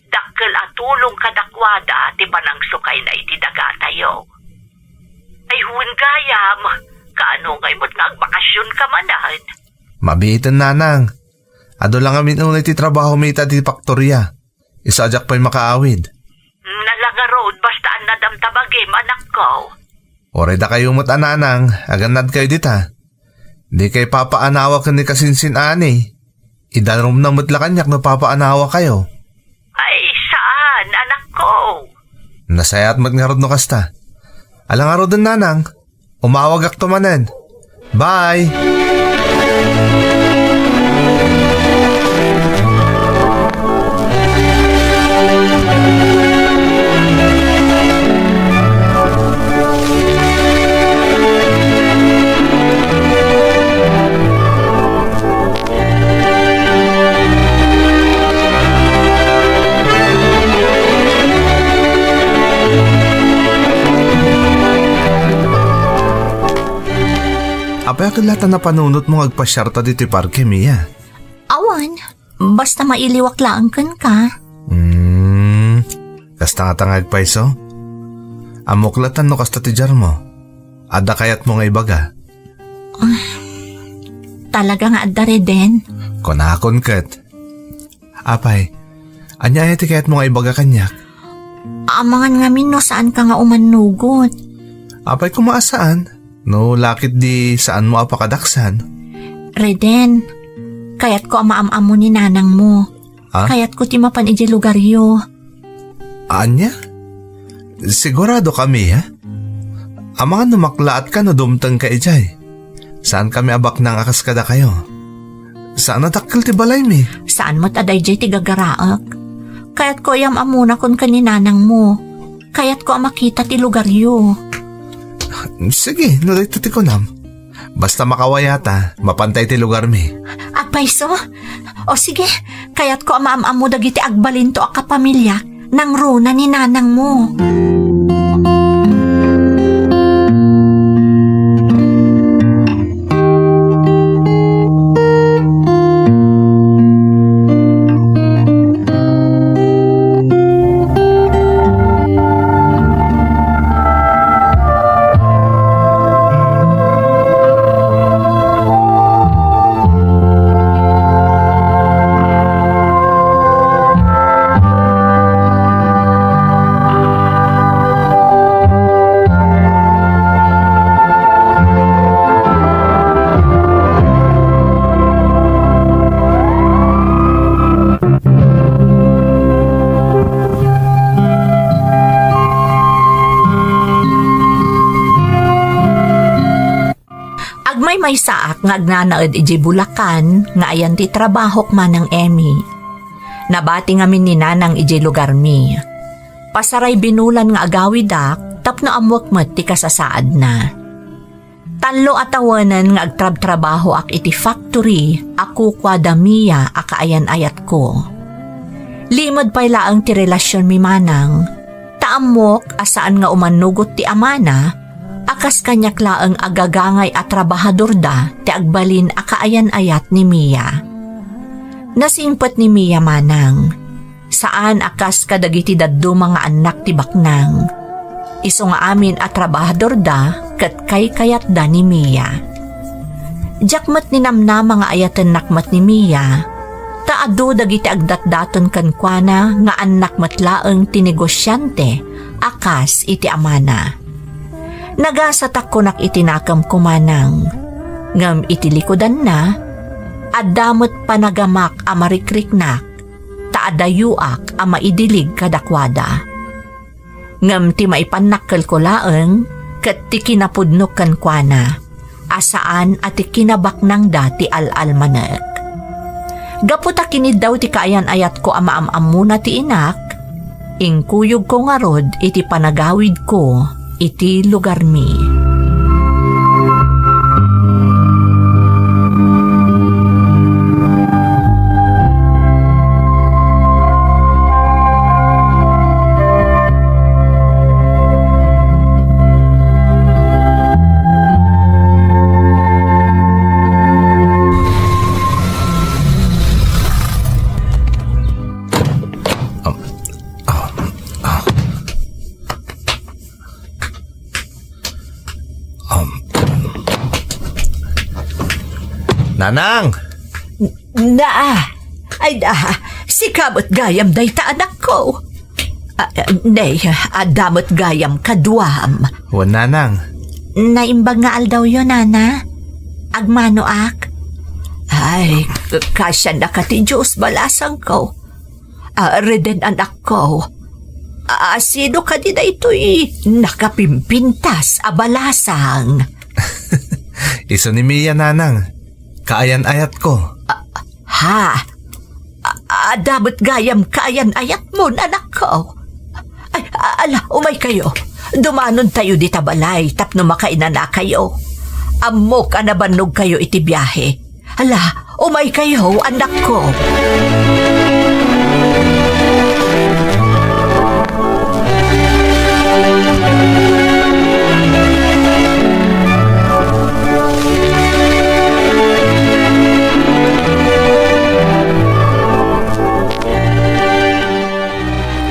Dakkel a tulong kadakuada ti panangsukayna iti dagatayo. Ay, wen gayam, kaano ngay met nga agbakasionka manen? Mabiiten, Nanang. Adu la ngamin unay ti trabahomi ita ti faktoria. Isu a diak pay makaawid. Nala ngarud, basta annadam ta bagim, anakko. Uray dakayo met a Nanang, agannadkayo dita. Dikay papaanawa ken ni kasinsin-ani. Idanumna met la kaniak no papaanawakayo. Ay, saan, anakko. Nasayaat met ngarud no kasta. Ala ngaruden, Nanang. Umawagakto manen. Bye! Apay a ket la ta napanunotmo nga agpasiarta ditoy parke, Mia? Awan, basta mailiwak laeng kenka. Hmm, kasta ngata nga agpayso? Ammok latta no kasta ti diarmo. Adda kayatmo nga ibaga? Talaga nga adda, Reden. Kunakon ket. Apay, ania aya ti kayatmo nga ibaga kaniak? Amangan ngamin no saanka nga umannugot. Apay koma a saan, no lakit di saanmo a pakadaksan. Reden, kayatko a maam-ammo ni nanangmo. Ah? Kayatko ti mapan idiay lugaryo. Ania? Sigurado kami, ha? Amangan no maklaatka no dumtengka idiay. Saan kami a baknang a kas kadakayo. Saan a dakkel ti balaymi. Saan met a daydiay ti gagaraek. Kayatko a yam-ammonakon ken ni nanangmo. Kayatko a makita ti lugaryo. Sige, no dayta ti kunam. Basta makawayata, mapantay ti lugarmi. Agpayso? O sige, kayatko a maam-ammo dagiti agbalinto a kapamiliak, nangruna ni nanangmo. Agmaymaysaak nga agnanaed idiay Bulacan nga ayan ti trabahok, Manang Emmy. Nabati ngamin ni Nanang idiay lugarmi. Pasaray binulan nga agawidak tapno ammoek met ti kasasaadna. Tallo a tawenen nga agtrabtrabahoak iti factory a kukuada Mia a kaayan-ayatko. Limed pay laeng ti relasionmi, Manang, ta ammok a saan nga umannugot ti amana a kas kaniak laeng a gagangay a trabahadorda ti agbalin a kaayan-ayat ni Mia. Nasingpet ni Mia, Manang. Saan a kas kadagiti dadduma nga annak ti baknang. Isu nga amin a trabahadorda ket kaykayatda ni Mia. Diak met ninamnama nga ayatennak met ni Mia, ta adu dagiti agdatdaton kenkuana nga annak met laeng ti negosiante a kas iti amana. Nagasatak kunak iti nakemko, Manang, ngem iti likudanna, adda met panagamak a marikriknak ta adayoak a maidilig kadakuada. Ngem ti maipannakkelko laeng ket ti kinapudnok kenkuana a saan a ti kinabaknangda ti al-almanek. Gapu ta kiniddaw ti kaayan-ayatko a maam-ammona ti inak, inkuyogko ngarud iti panagawidko iti lugarmi. Um, Nanang! Na, ay na, sika met gayam dayta, anakko. Ah, ne, adda met gayam kaduam. Wen, Nanang. Naimbag nga aldawyo, Nana. Agmanoak. Ay, kasiannaka ti Dios, balasangko. Ah, Reden, anakko. Ah, sino kadi daytoy nakapimpintas a balasang? Isu ni Mia, Nanang. Kaayan-ayatko. Ah, ha? Ah, adda met gayam kaayan-ayatmo, anakko. Ay, ah, ala, umaykayo. Dumanontayo dita balay tapno makainanakayo. Ammok a nabannogkayo iti biahe. Ala, umaykayo, anakko.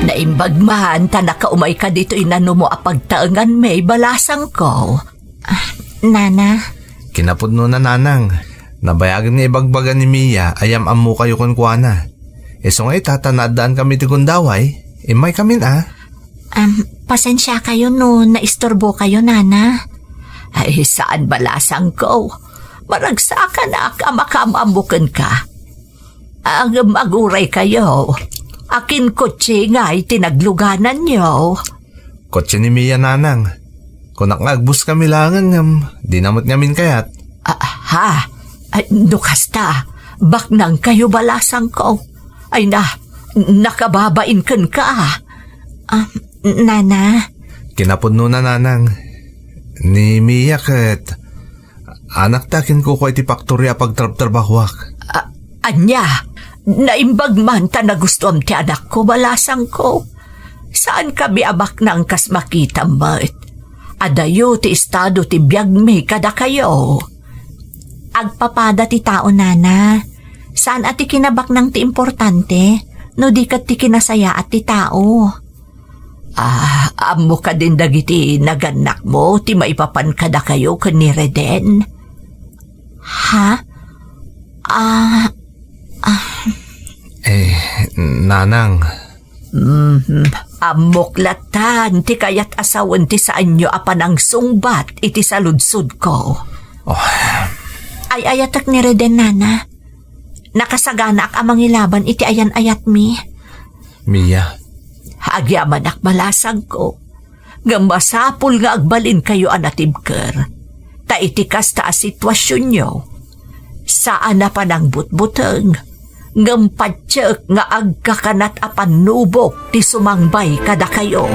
Naimbag Agman, ta nakaumayka ditoy nanumo a pagtaenganmi, balasangko. Ah, Nana. Kinapudnona, Nanang. Nabayagen nga ibagbaga ni Mia a yam-ammokayo kenkuana. Isu nga ita, ta naaddaankamin iti gundaway, immaykamin a. Am, pasensiakayo no naisturbokayo, Nana. Ay, saan, balasangko. Maragsakanak a makaam-ammo kenka. Ngem aguraykayo, akin kotse ngay ti naglugananyo. Kotse ni Mia, Nanang. Kunak nga agbuskami laengen ngem dina met ngamin kayat. Ah, ha? Ay, no kasta, baknangkayo, balasangko. Ay na, nakababain kenka. Ah, Nana. Kinapudnona, Nanang. Ni Mia ket anakta a kinkukua iti paktoria a pagtrabtrabahuak. A-, ania? Naimbag man ta nagustuam ti anakko, balasangko. Saankami a baknang kas makitam met. Adayo ti estado ti biagmi kadakayo. Agpapada ti tao, Nana. Saan a ti kinabaknang ti importante, no di ket ti kinasayaat ti tao. Ah, ammo kadin dagiti nagannakmo ti maipapan kadakayo ken ni Reden? Ha? Ah, ah. Eh, Nanang. Mhm. Ammok latan ti kayat a sawen ti saanyo a panangsungbat iti saludsodko. Oh. Ay-ayatek ni Reden, Nana. Nakasaganaak a mangilaban iti ayan-ayatmi. Mia. Agyamanak, balasangko. Ngem masapul nga agbalinkayo a natibker. Ta iti kasta a situasionyo, saan a panangbutbuteng, ngem patiek nga agkakanat a pannubok ti sumangbay kadakayo.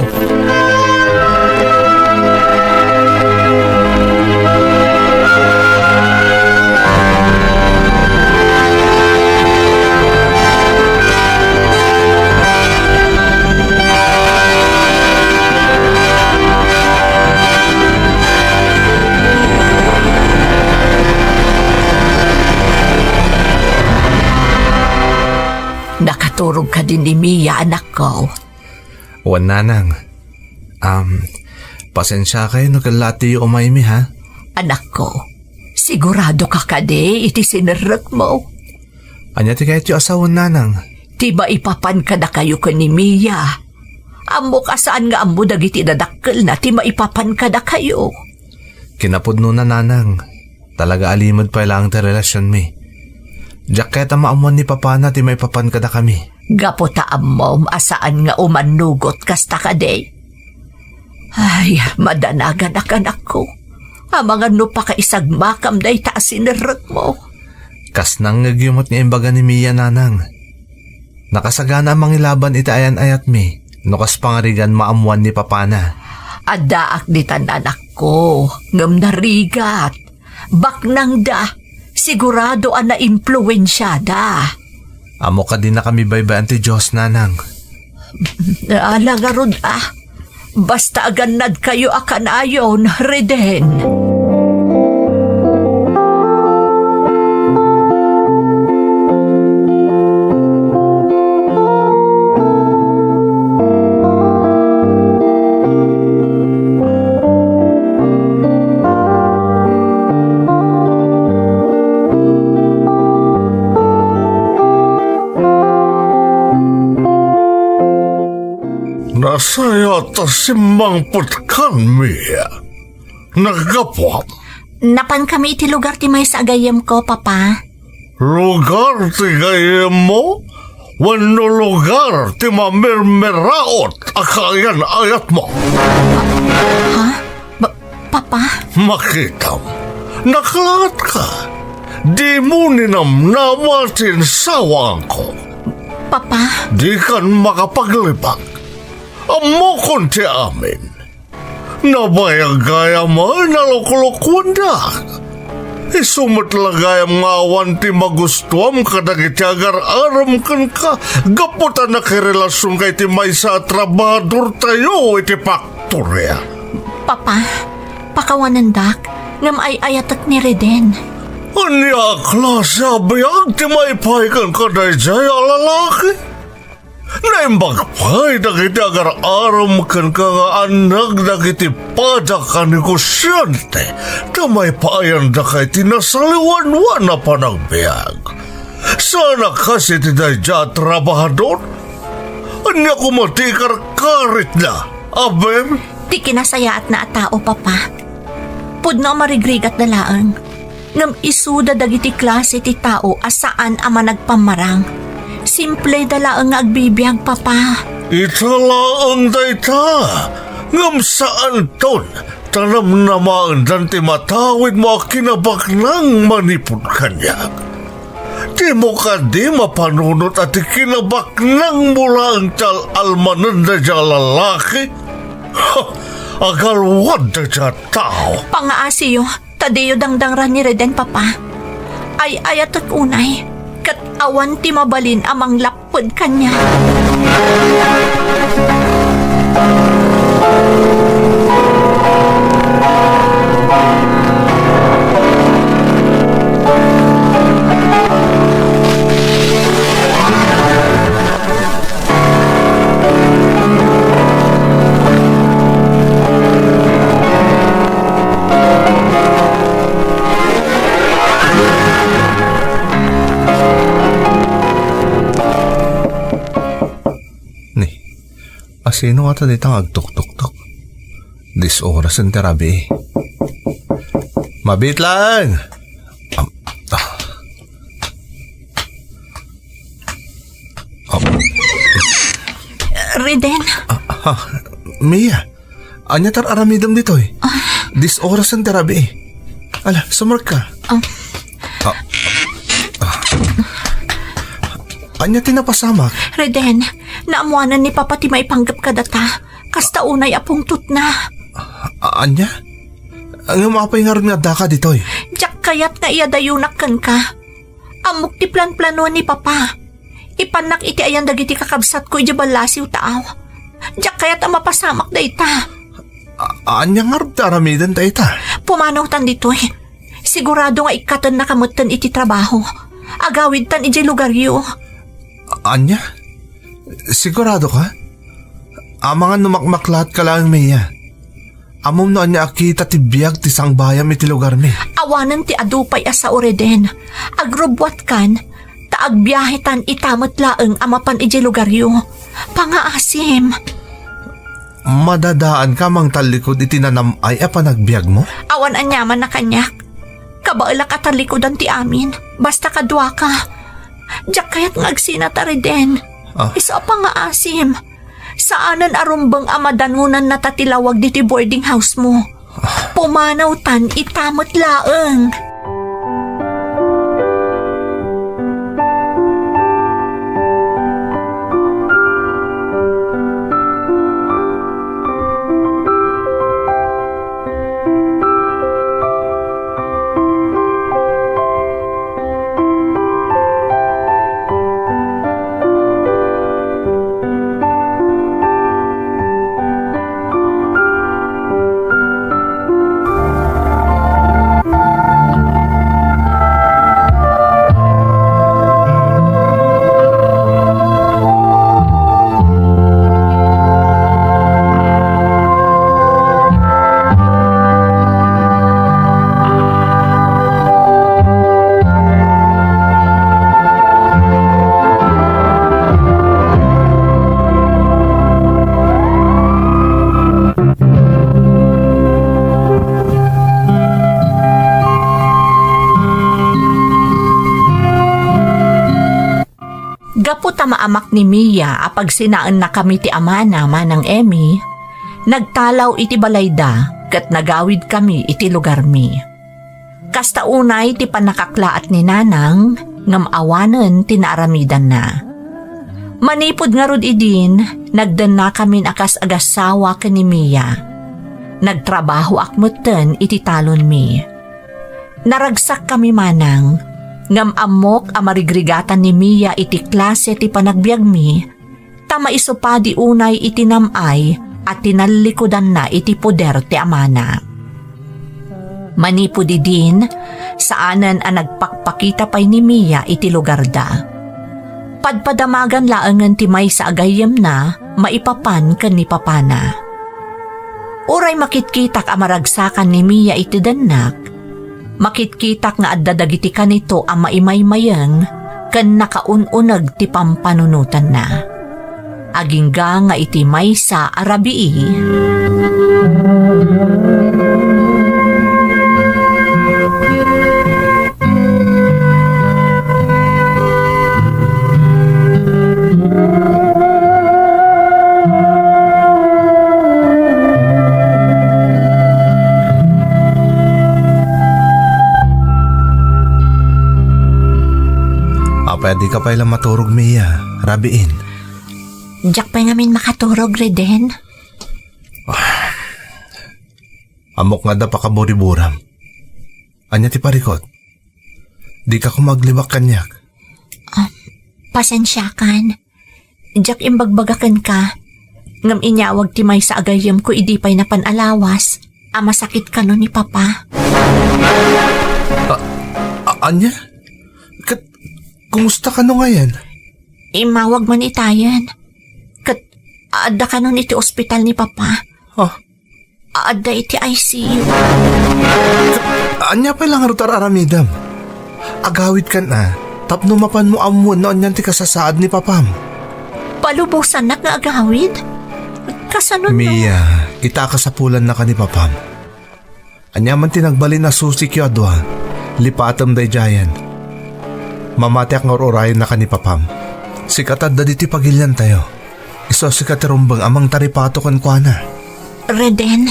Nakaturog kadi ni Mia, anakko? Wen, Nanang. Am, pasensiakay no kella ti umaymi, ha? Anakko, sigurado ka kadi iti sinerrekmo? Ania ti kayatyo a sawen, Nanang? Ti maipapan kadakayo ken ni Mia. Ammok a saan nga ammo dagiti dadakkelna ti maipapan kadakayo. Kinapudnona, Nanang. Talaga a limed pay laeng ti relasionmi. Diak kayat a maammuan ni papana ti maipapan kadakami. Gapu ta ammom a saan nga umannugot kasta kadi. Ay, madanaganak, anakko. Amangan no pakaisagmakam dayta a sinerrekmo. Kas nangngegyo met nga imbaga ni Mia, Nanang. Nakasagana a mangilaban iti ayan-ayatmi no kas pangarigan maammuan ni papana. Addaak ditan, anakko, ngem narigat. Baknangda, sigurado a naimpluensiada. Ammo kadi a baybay-an ti Dios, Nanang. Ala ngarud a. Basta agannadkayo a kanayon, Reden. Nasayaat a simmangpetkan, Mia. Naggapuam. Napankami iti lugar ti maysa a gayyemko, Papa. Lugar ti gayyemmo? Wenno lugar ti mamirmiraot a kaayan-ayatmo? Ha? Ba-, Papa? Makitam, naklaatka. Dimo ninamnama ti insawaanko. Papa? Dikan makapaglibak. Ammokon ti amin. Nabayag gayam a naluklukwendak. Isu met la gayam nga awan ti magustuam kadagiti agar-arem kenka gapu ta nakirelasionka iti maysa a trabahadortayo iti faktoria. Papa, pakawanendak, ngem ay-ayatek ni Reden. Ania a klase a biag ti maipaay kenka daydiay a lalaki? Naimbag pay dagiti agar-aram kenka nga anneg dagiti padak a negosyante, ta maipaayandaka iti nasaliwanwan a panagbiag. Saan a kas iti daydiay a trabahador? Ania koma ti ikarkaritna, aber? Ti kinasayaatna a tao, Papa. Pudno a marigrigatda laeng. Ngem isuda dagiti klase ti tao a saan a managpammarang. Simpleda laeng nga agbibiag, Papa. Ita laeng dayta, ngem saanton, ta namnamaendan ti matawidmo a kinabaknang manipud kaniak. Dimo kadi mapanunot a ti kinabaknangmo laeng ti al-almanen daydiay a lalaki? Ha! Agalwad daydiay a tao! Pangaasiyo, ta diyo dangdangran ni Reden, Papa. Ay-ayatek unay, ket awan ti mabalin a manglapped kaniak. Ni, asino ngata dita nga agtuktoktok? Dis orasen ti rabii. Mabiit laeng! Am-, ah. Am-, Reden. Ah, ah, Mia, ania ti ar-aramidem ditoy? Ah. Dis orasen ti rabii. Ala, sumrekka. Ah. Ah. Ah. Ania ti napasamak? Reden, naammoanen ni Papa ti maipanggep kadata. Kasta unay a pungtotna. A-, ania? Ngem apay ngarud nga addaka ditoy? Diak kayat nga iyadayonak kenka. Ammok ti planplanoan ni Papa. Ipannak iti ayan dagiti kakabsatko idiay ballasiw ta aw. Diak kayat a mapasamak dayta. A-, ania ngarud ti aramiden dayta? Pumanawtan ditoy. Sigurado nga ikkatennaka metten iti trabaho. Agawidtan idiay lugaryo. A-, ania? Sigurado ka? Amangan no makmaklaat ka laeng, Mia. Ammom no ania a kita ti biag ti sangbayam iti lugarmi. Awanen ti adu pay a sao, Reden. Agrubbuatkan, ta agbiahetan ita met laeng a mapan idiay lugaryo. Pangaasim. Madadaanka a mangtallikud iti nanam-ay a panagbiagmo? Awan aniaman a kaniak. Kabaelak a tallikudan ti amin. Basta kaduaka. Diak kayat nga agsinata, Reden. Ah. Isu a pangaasim. Saanen a rumbeng a madanonannata ti lawag ditoy boarding house mo. Ah. Pumanawtan ita met laeng. Gapu ta maamak ni Mia a pagsinaennakami ti amana, Manang Emmy, nagtalaw iti balayda ket nagawidkami iti lugarmi. Kasta unay ti pannakaklaat ni Nanang, ngem awanen ti naaramidanna. Manipud ngarud idin, nagdennakamin a kas agassawa ken ni Mia. Nagtrabahoak metten iti talonmi. Naragsakkami, Manang, ngem ammok a marigrigatan ni Mia iti klase ti panagbiagmi, ta maisupadi unay iti nam-ay a tinallikudanna iti poder ti amana. Manipud idin, saanen a nagpakpakita pay ni Mia iti lugarda. Padpadamagan laengen ti maysa a gayyemna maipapan ken ni papana. Uray makitkitak a maragsakan ni Mia iti dennak, makitkitak nga adda dagiti kanito a maimaymayeng ken nakaun-uneg ti pampanunotanna. Agingga nga iti maysa a rabii. Apay a dika pay la maturog, Mia? Rabiin. Diak pay ngamin makaturog, Reden. Ammok nga adda pakaburiburam. Ania ti parikut? Dika koma aglibak kaniak. Ah, pasensiakan. Diak imbagbaga kenka, ngem inyawag ti maysa a gayyemko idi pay napan a lawas a masakit kano ni Papa. A-, a-, ania? Ket kumusta kano ngayen? Immawag man itayen. Ket adda kanon iti ospital ni Papa. Ah, Adda iti I C U. Ania pay la ngarud ar-aramidem? Agawidkan a, tapno mapanmo ammoen no anian ti kasasaad ni Papam. Palubosannak nga agawid? Kasano no? Mia, ita a kasapulannaka ni Papam. Ania man ti nagbalin a susikyo a dua, lipatem daydiayen. Mamatiak nga ur-urayennaka ni Papam. Sika ti adda ditoy pagiliantayo. Isu a sika ti rumbeng a mangtaripato kenkuana. Reden.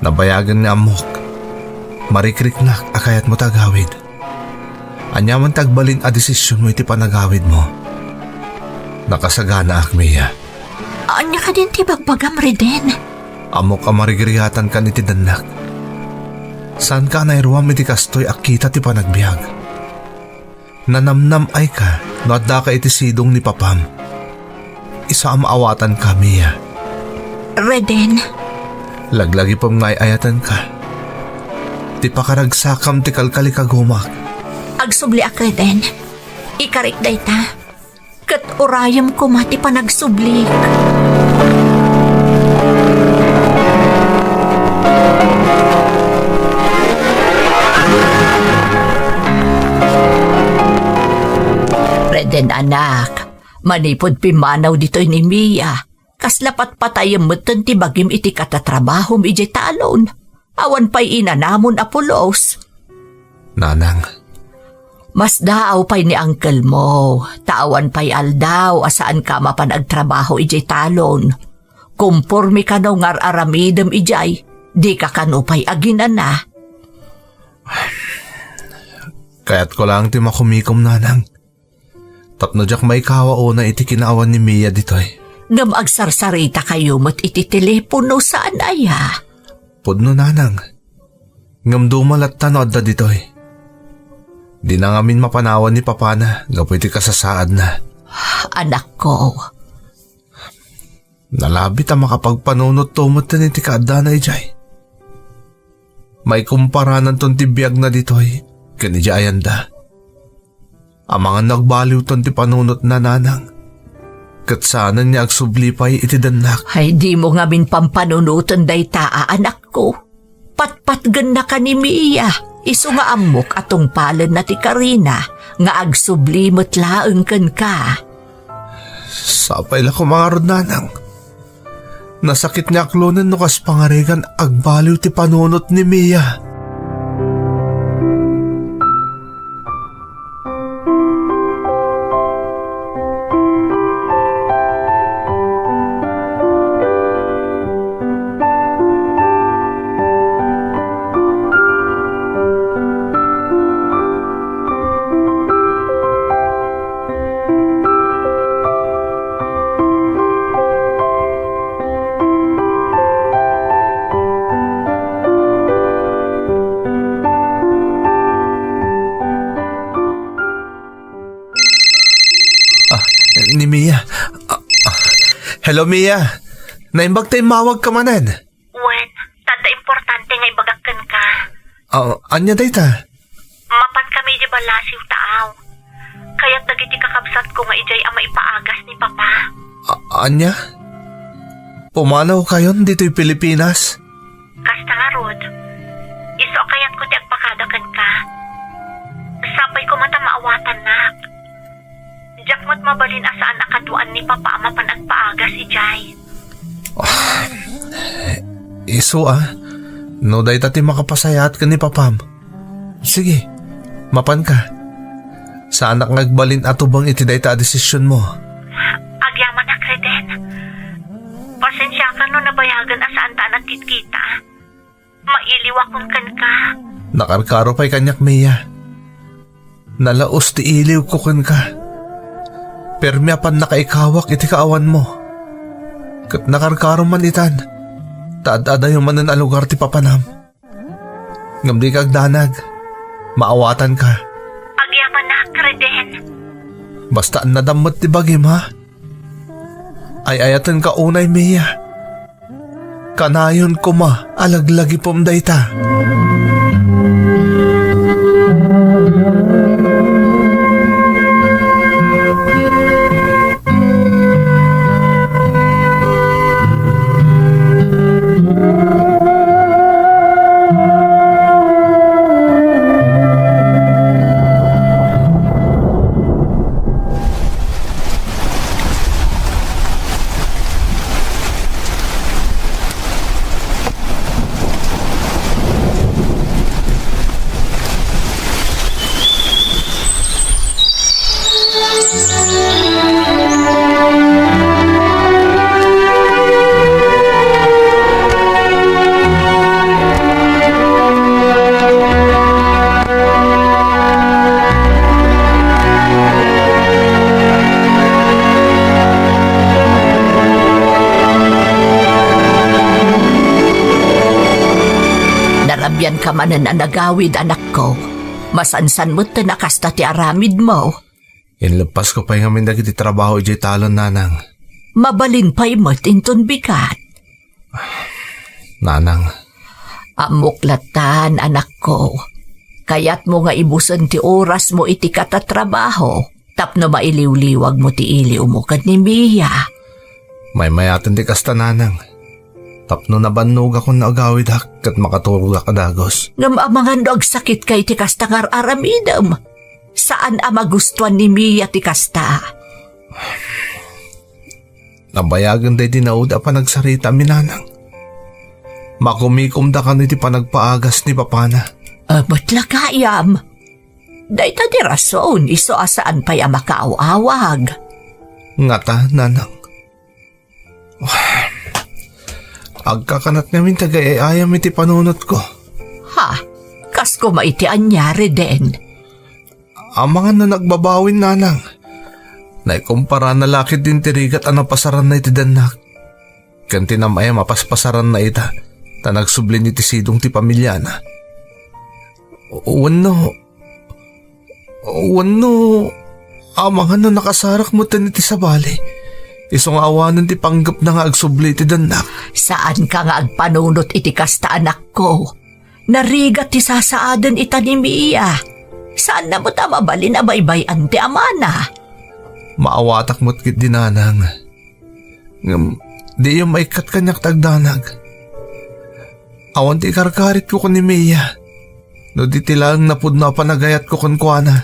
Nabayagen nga ammok. Marikriknak a kayatmo ti agawid. Ania man ti agbalin a desisionmo iti panagawidmo, nakasaganaak, Mia. Ania kadin ti bagbagam, Reden? Ammok a marigrigatankan iti dennak. Saanka a nairuam iti kastoy a kita ti panagbiag. Nanamnam-ayka no addaka iti sidong ni Papam. Isu a maawatanka, Mia. Reden. Laglagipem nga ay-ayatenka. Ti pakaragsakam ti kalkalikagumak. Agsubliak, Reden. Ikarik dayta. Ket urayem koma ti panagsublik. Reden, anak, manipud pimmanaw ditoy ni Mia, kasla patpatayem metten ti bagim iti katatrabahom idiay talon. Awan pay inanamon a pulos. Nanang. Masdaaw pay ni uncle mo, ta awan pay aldaw a saanka mapan agtrabaho idiay talon. Komporme kano nga ar-aramidem idiay, dika kano pay aginana. Kayatko laeng ti makumikom, Nanang. Tapno diak maikawa unay iti kinaawan ni Mia ditoy. Ngem agsarsarita kayo met iti telepono, saan aya? Pudno, Nanang. Ngem duma latta no adda ditoy. Dina ngamin mapanawan ni Papana gapu iti kasasaadna. Anakko. Nalabit a makapagpanunotto metten iti kaaddana idiay. Maikumparananton ti biagna ditoy ken idiay ayanda. Amangan no agbaliwton ti panunotna, Nanang. Ket saanen nga agsubli pay iti dennak. Ay, dimo ngamin pampanunoten dayta a anakko. Patpatgennaka ni Mia, isu nga ammok a tungpalenna ti karina nga agsubli met laeng kenka. Sapay la koma ngarud, Nanang. Nasakit nga aklonen no kas pangarigan agbaliw ti panunot ni Mia. Ah, ni Mia. Ah, ah. Hello, Mia. Naimbag ta immawagka manen. Wen, ta adda importante nga ibagak kenka. Ah, ania dayta? Mapan kami idiay ballasiw ta aw. Kayat dagiti kakabsatko nga idiay a maipaagas ni Papa. A-, ania? Pumanawkayon ditoy Pilipinas? Kasta ngarud, isu a kayatko ti agpakada kenka. Sapay koma ta maawatannak. Diak met mabalin a saan a kaduaan ni Papa a mapan agpaagas idiay. Ah, isu a, no dayta ti makapasayaat ken ni Papam. Sige, mapanka. Saanak nga agbalin a tubeng iti dayta a desisionmo. Agyamanak, Reden. Pasensiakan no nabayagen a saanta a nagkitkita. Mailiwakon kenka. Nakarkaro pay kaniak, Mia. Nalaus ti iliwko kenka. Permi a pannakaikawak iti kaawanmo. Ket nakarkaro man itan, ta ad-adayo manen a lugar ti papanam. Ngem dika agdanag. Maawatanka. Agyamanak, Reden. Basta annadam met ti bagim, ha? Ay-ayatenka unay, Mia. Kanayon koma a laglagipem dayta. Narabianka manen a nagawid, anakko. Masansan metten a kasta ti aramidmo. Inleppasko pay ngamin dagiti trabaho idiay talon, nanang. Mabalin pay met inton bigat. Nanang. Ammok lattan, anakko. Kayatmo nga ibusen ti orasmo iti katatrabaho tapno mailiwliwagmo ti iliwmo ken ni Mia. Maymayaten ti kasta, nanang. Tapno nabannogakon no agawidak ket makaturogak a dagus. Ngem amangan no agsakitka iti kasta nga ar-aramidem. Saan a magustuan ni Mia ti kasta. Nabayagen daydi naud a panagsaritaam, nanang. Makumikomda kano iti panagpaagas ni papana. Abat la gayam. Dayta ti rason isu a saan pay a makaaw-awag. Ngata, nanang. Agkakanat ngamin ti agay-ayam iti panunotko. Ha? Kas koma iti ania, Reden? Amangan no nagbabawin, nanang. Naikumparana la ketdin ti rigat a napasaranna iti dennak. Ken ti nam-ayam a paspasaranna ita, ta nagsublin iti sidong ti pamiliana. Wenno, wenno, amangan no nakasarak metten iti sabali. Isu nga awanen ti panggepna nga agsubli iti dennak. Saanka nga agpanunot iti kasta, anakko. Narigat ti sasaaden ita ni Mia. Saanna met a mabalin a baybay-an ti amana. Maawatak met ketdi, nanang. Ngem, diyo maikkat kaniak ta agdanag. Awan ti ikarkaritko ken ni Mia. No di ti laeng napudno a panagayatko kenkuana.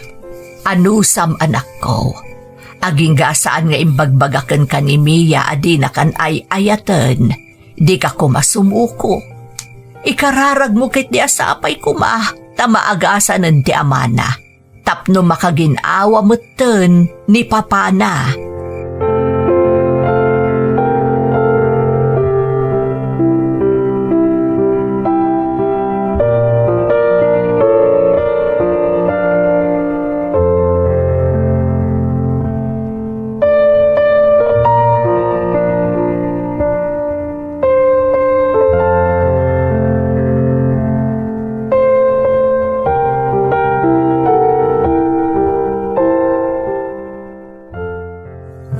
Anusam, anakko. Agingga a saan nga imbagbaga kenka ni Mia a dinakan ay-ayaten. Dika koma sumuko. Ikararagmo ketdi a sapay koma ta maagasanen ti amana tapno makagin-awa metten ni papana.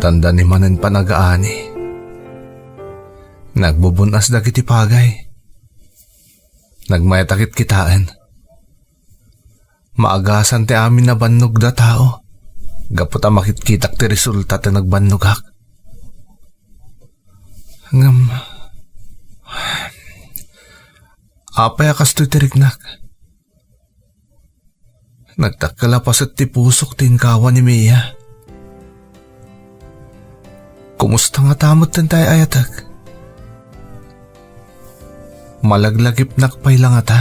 Dandani manen panagaani. Nagbubun-as dagiti pagay. Nagmayat a kitkitaen. Maagasan ti amin a bannogda tao. gapu ta makitkitak ti resulta ti nagbannogak. Ngem, apay a kastoy ti riknak? Nagdakkel a paset ti pusok ti inkawa ni Mia. Kumusta ngata metten ti ay-ayatek? Malaglagipnak pay la ngata?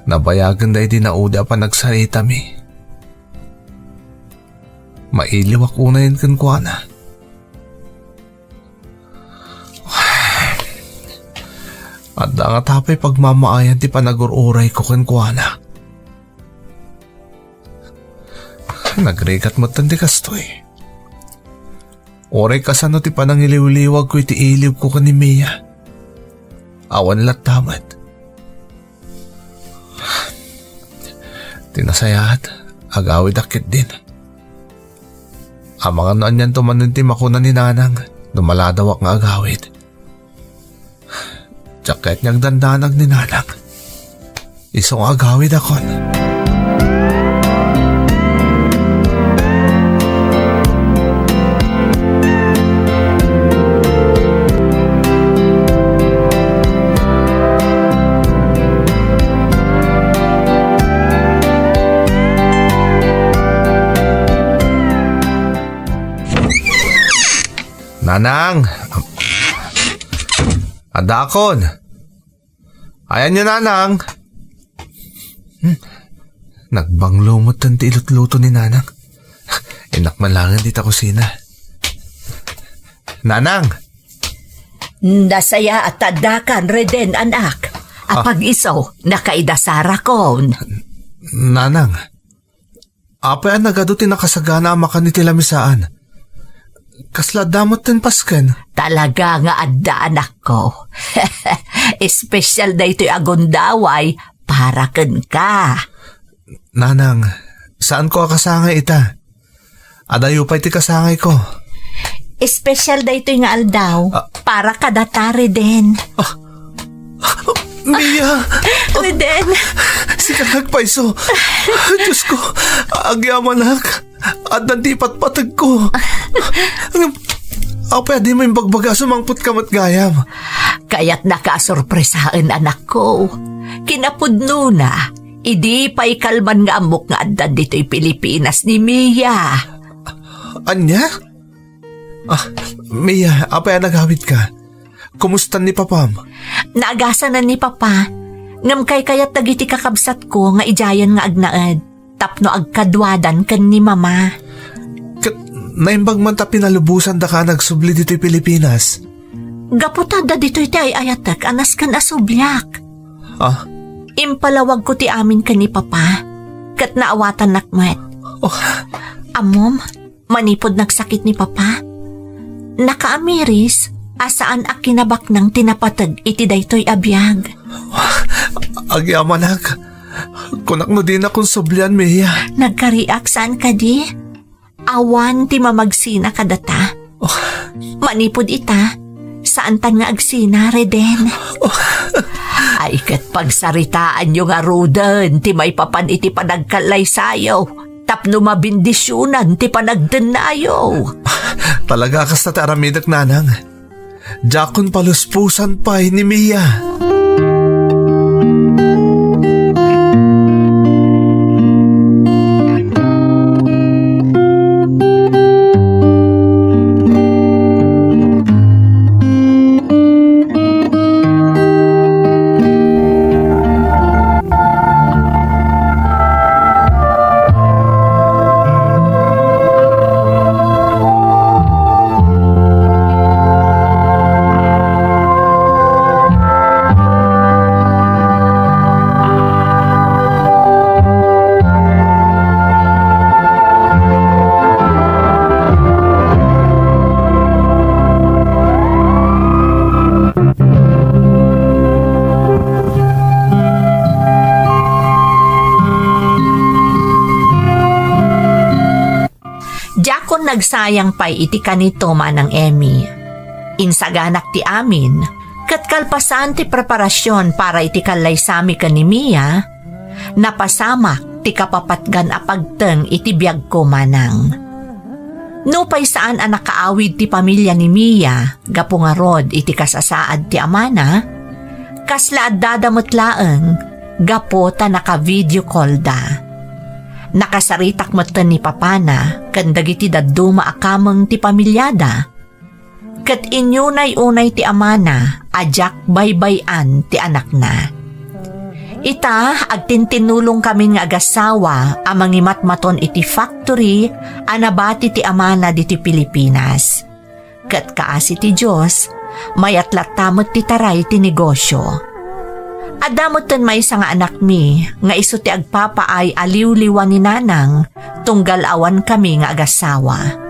Nabayagen daydi naudi a panagsaritami. Mailiwak unayen kenkuana. Adda ngata pay pagmamaayan ti panagur-urayko kenkuana. Nagrigat metten ti kastoy. Uray kasano ti panangiliwliwagko iti iliwko ken ni Mia. Awan latta met. Ti nasayaat, agawidak ketdin. Amangan no anianto manen ti makuna ni Nanang no maladawak nga agawid. Diak kayat nga agdandanag ni Nanang. Isu nga agawidakon. Nanang! Adakon! Ayanyo, Nanang! Hmm. Nagbanglo metten ti ilutluto ni Nanang. Innak man laeng dita kusina. Nanang! Nasayaat ta addakan, Reden, anak. Ah. Apag-isu, nakaidasarakon. Nanang, apay a nagadu ti nakasagana a makan iti lamisaan? Kasla adda metten pasken? Talaga nga adda, anakko. Espesyal daytoy a gundaway para kenka. Nanang, saanko a kasangay ita. Adayo pay ti kasangayko. Espesyal daytoy nga aldaw. Ah. Para kadata, Reden. Ah. Mia! Reden! Sika nagpayso. Diosko, agyamanak. Addan ti ipatpategko. Ngem, apay a dimo imbagbaga a sumangpetka met gayam? Kayatnaka a sorpresaen, anakko. Kinapudnona, idi pay kalman nga ammok nga adda ditoy Pilipinas ni Mia. Ania? Ah, Mia, apay a nagawidka? Kumusta ni papam? Naagasanen ni papa. Ngem kaykayat dagiti kakabsatko nga idiayen nga agnaed tapno agkaduadan ken ni mama. Ket naimbag man ta pinalubosandaka a nagsubli ditoy Pilipinas? Gapu ta adda ditoy ti ay-ayatek a nasken a subliak. Ah? Impalawagko ti amin ken ni papa, ket naawatannak met. Oh. Ammom, manipud nagsakit ni papa, nakaamiris a saan a kinabaknang ti napateg iti daytoy a biag. Agyamanak, kunak no dinakon sublian, Mia. Nagkariak, saan kadi? Awan ti mamagsina kadata. Oh. Manipud ita, saantan nga agsina, Reden. Oh. Ay, ket pagsaritaanyo ngaruden ti maipapan iti panagkallaysayo tapno mabendisionan ti panagdennayo. Talaga a kasta ti aramidek, Nanang. Diakon palusposan pay ni Mia. Diakon nagsayang pay iti kanito, Manang Emmy. Insaganak ti amin, ket kalpasan ti preparasion para iti kallaysami ken ni Mia, napasamak ti kapapatgan a pagteng iti biagko, manang. Nupay saan a nakaawid ti pamilia ni Mia gapu ngarud iti kasasaad ti amana, kasla addada met laeng gapu ta naka-video call da. Nakasaritak metten ni papana ken dagiti dadduma a kameng ti pamiliada. Ket inyunay-unay ti amana a diak baybay-an ti anakna. Ita, agtintinnulongkamin nga agasawa a mangimatmaton iti factory a nabati ti amana ditoy Pilipinas. Ket kaasi ti Dios, mayat latta met ti taray ti negosio. Adda metten maysa nga anakmi nga isu ti agpapaay a liwliwa ni nanang tunggal awankami nga agasawa.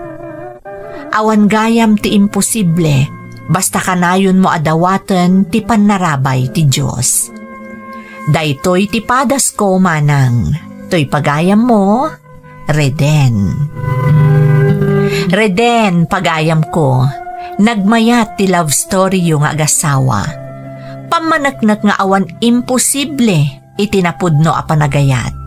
Awan gayam ti imposible, basta kanayonmo a dawaten ti pannarabay ti Dios. Daytoy ti padasko, manang. Toy pagayammo, Reden. Reden, pagayamko, nagmayat ti love story-yo nga agasawa. Pammaneknek nga awan imposible iti napudno a panagayat.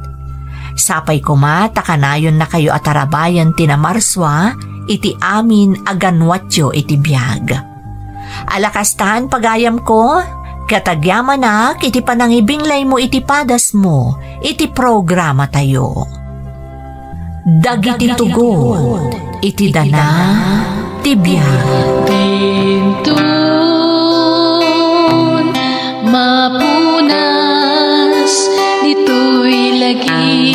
Sapay koma ta kanayonnakayo a tarabayen ti namarsua iti amin a ganuatyo iti biag. Ala kastan, pagayamko, ket agyamanak iti panangibinglaymo iti padasmo iti programatayo. Dagiti tugot iti dana ti biag. Dinton mapunas ditoy lagi.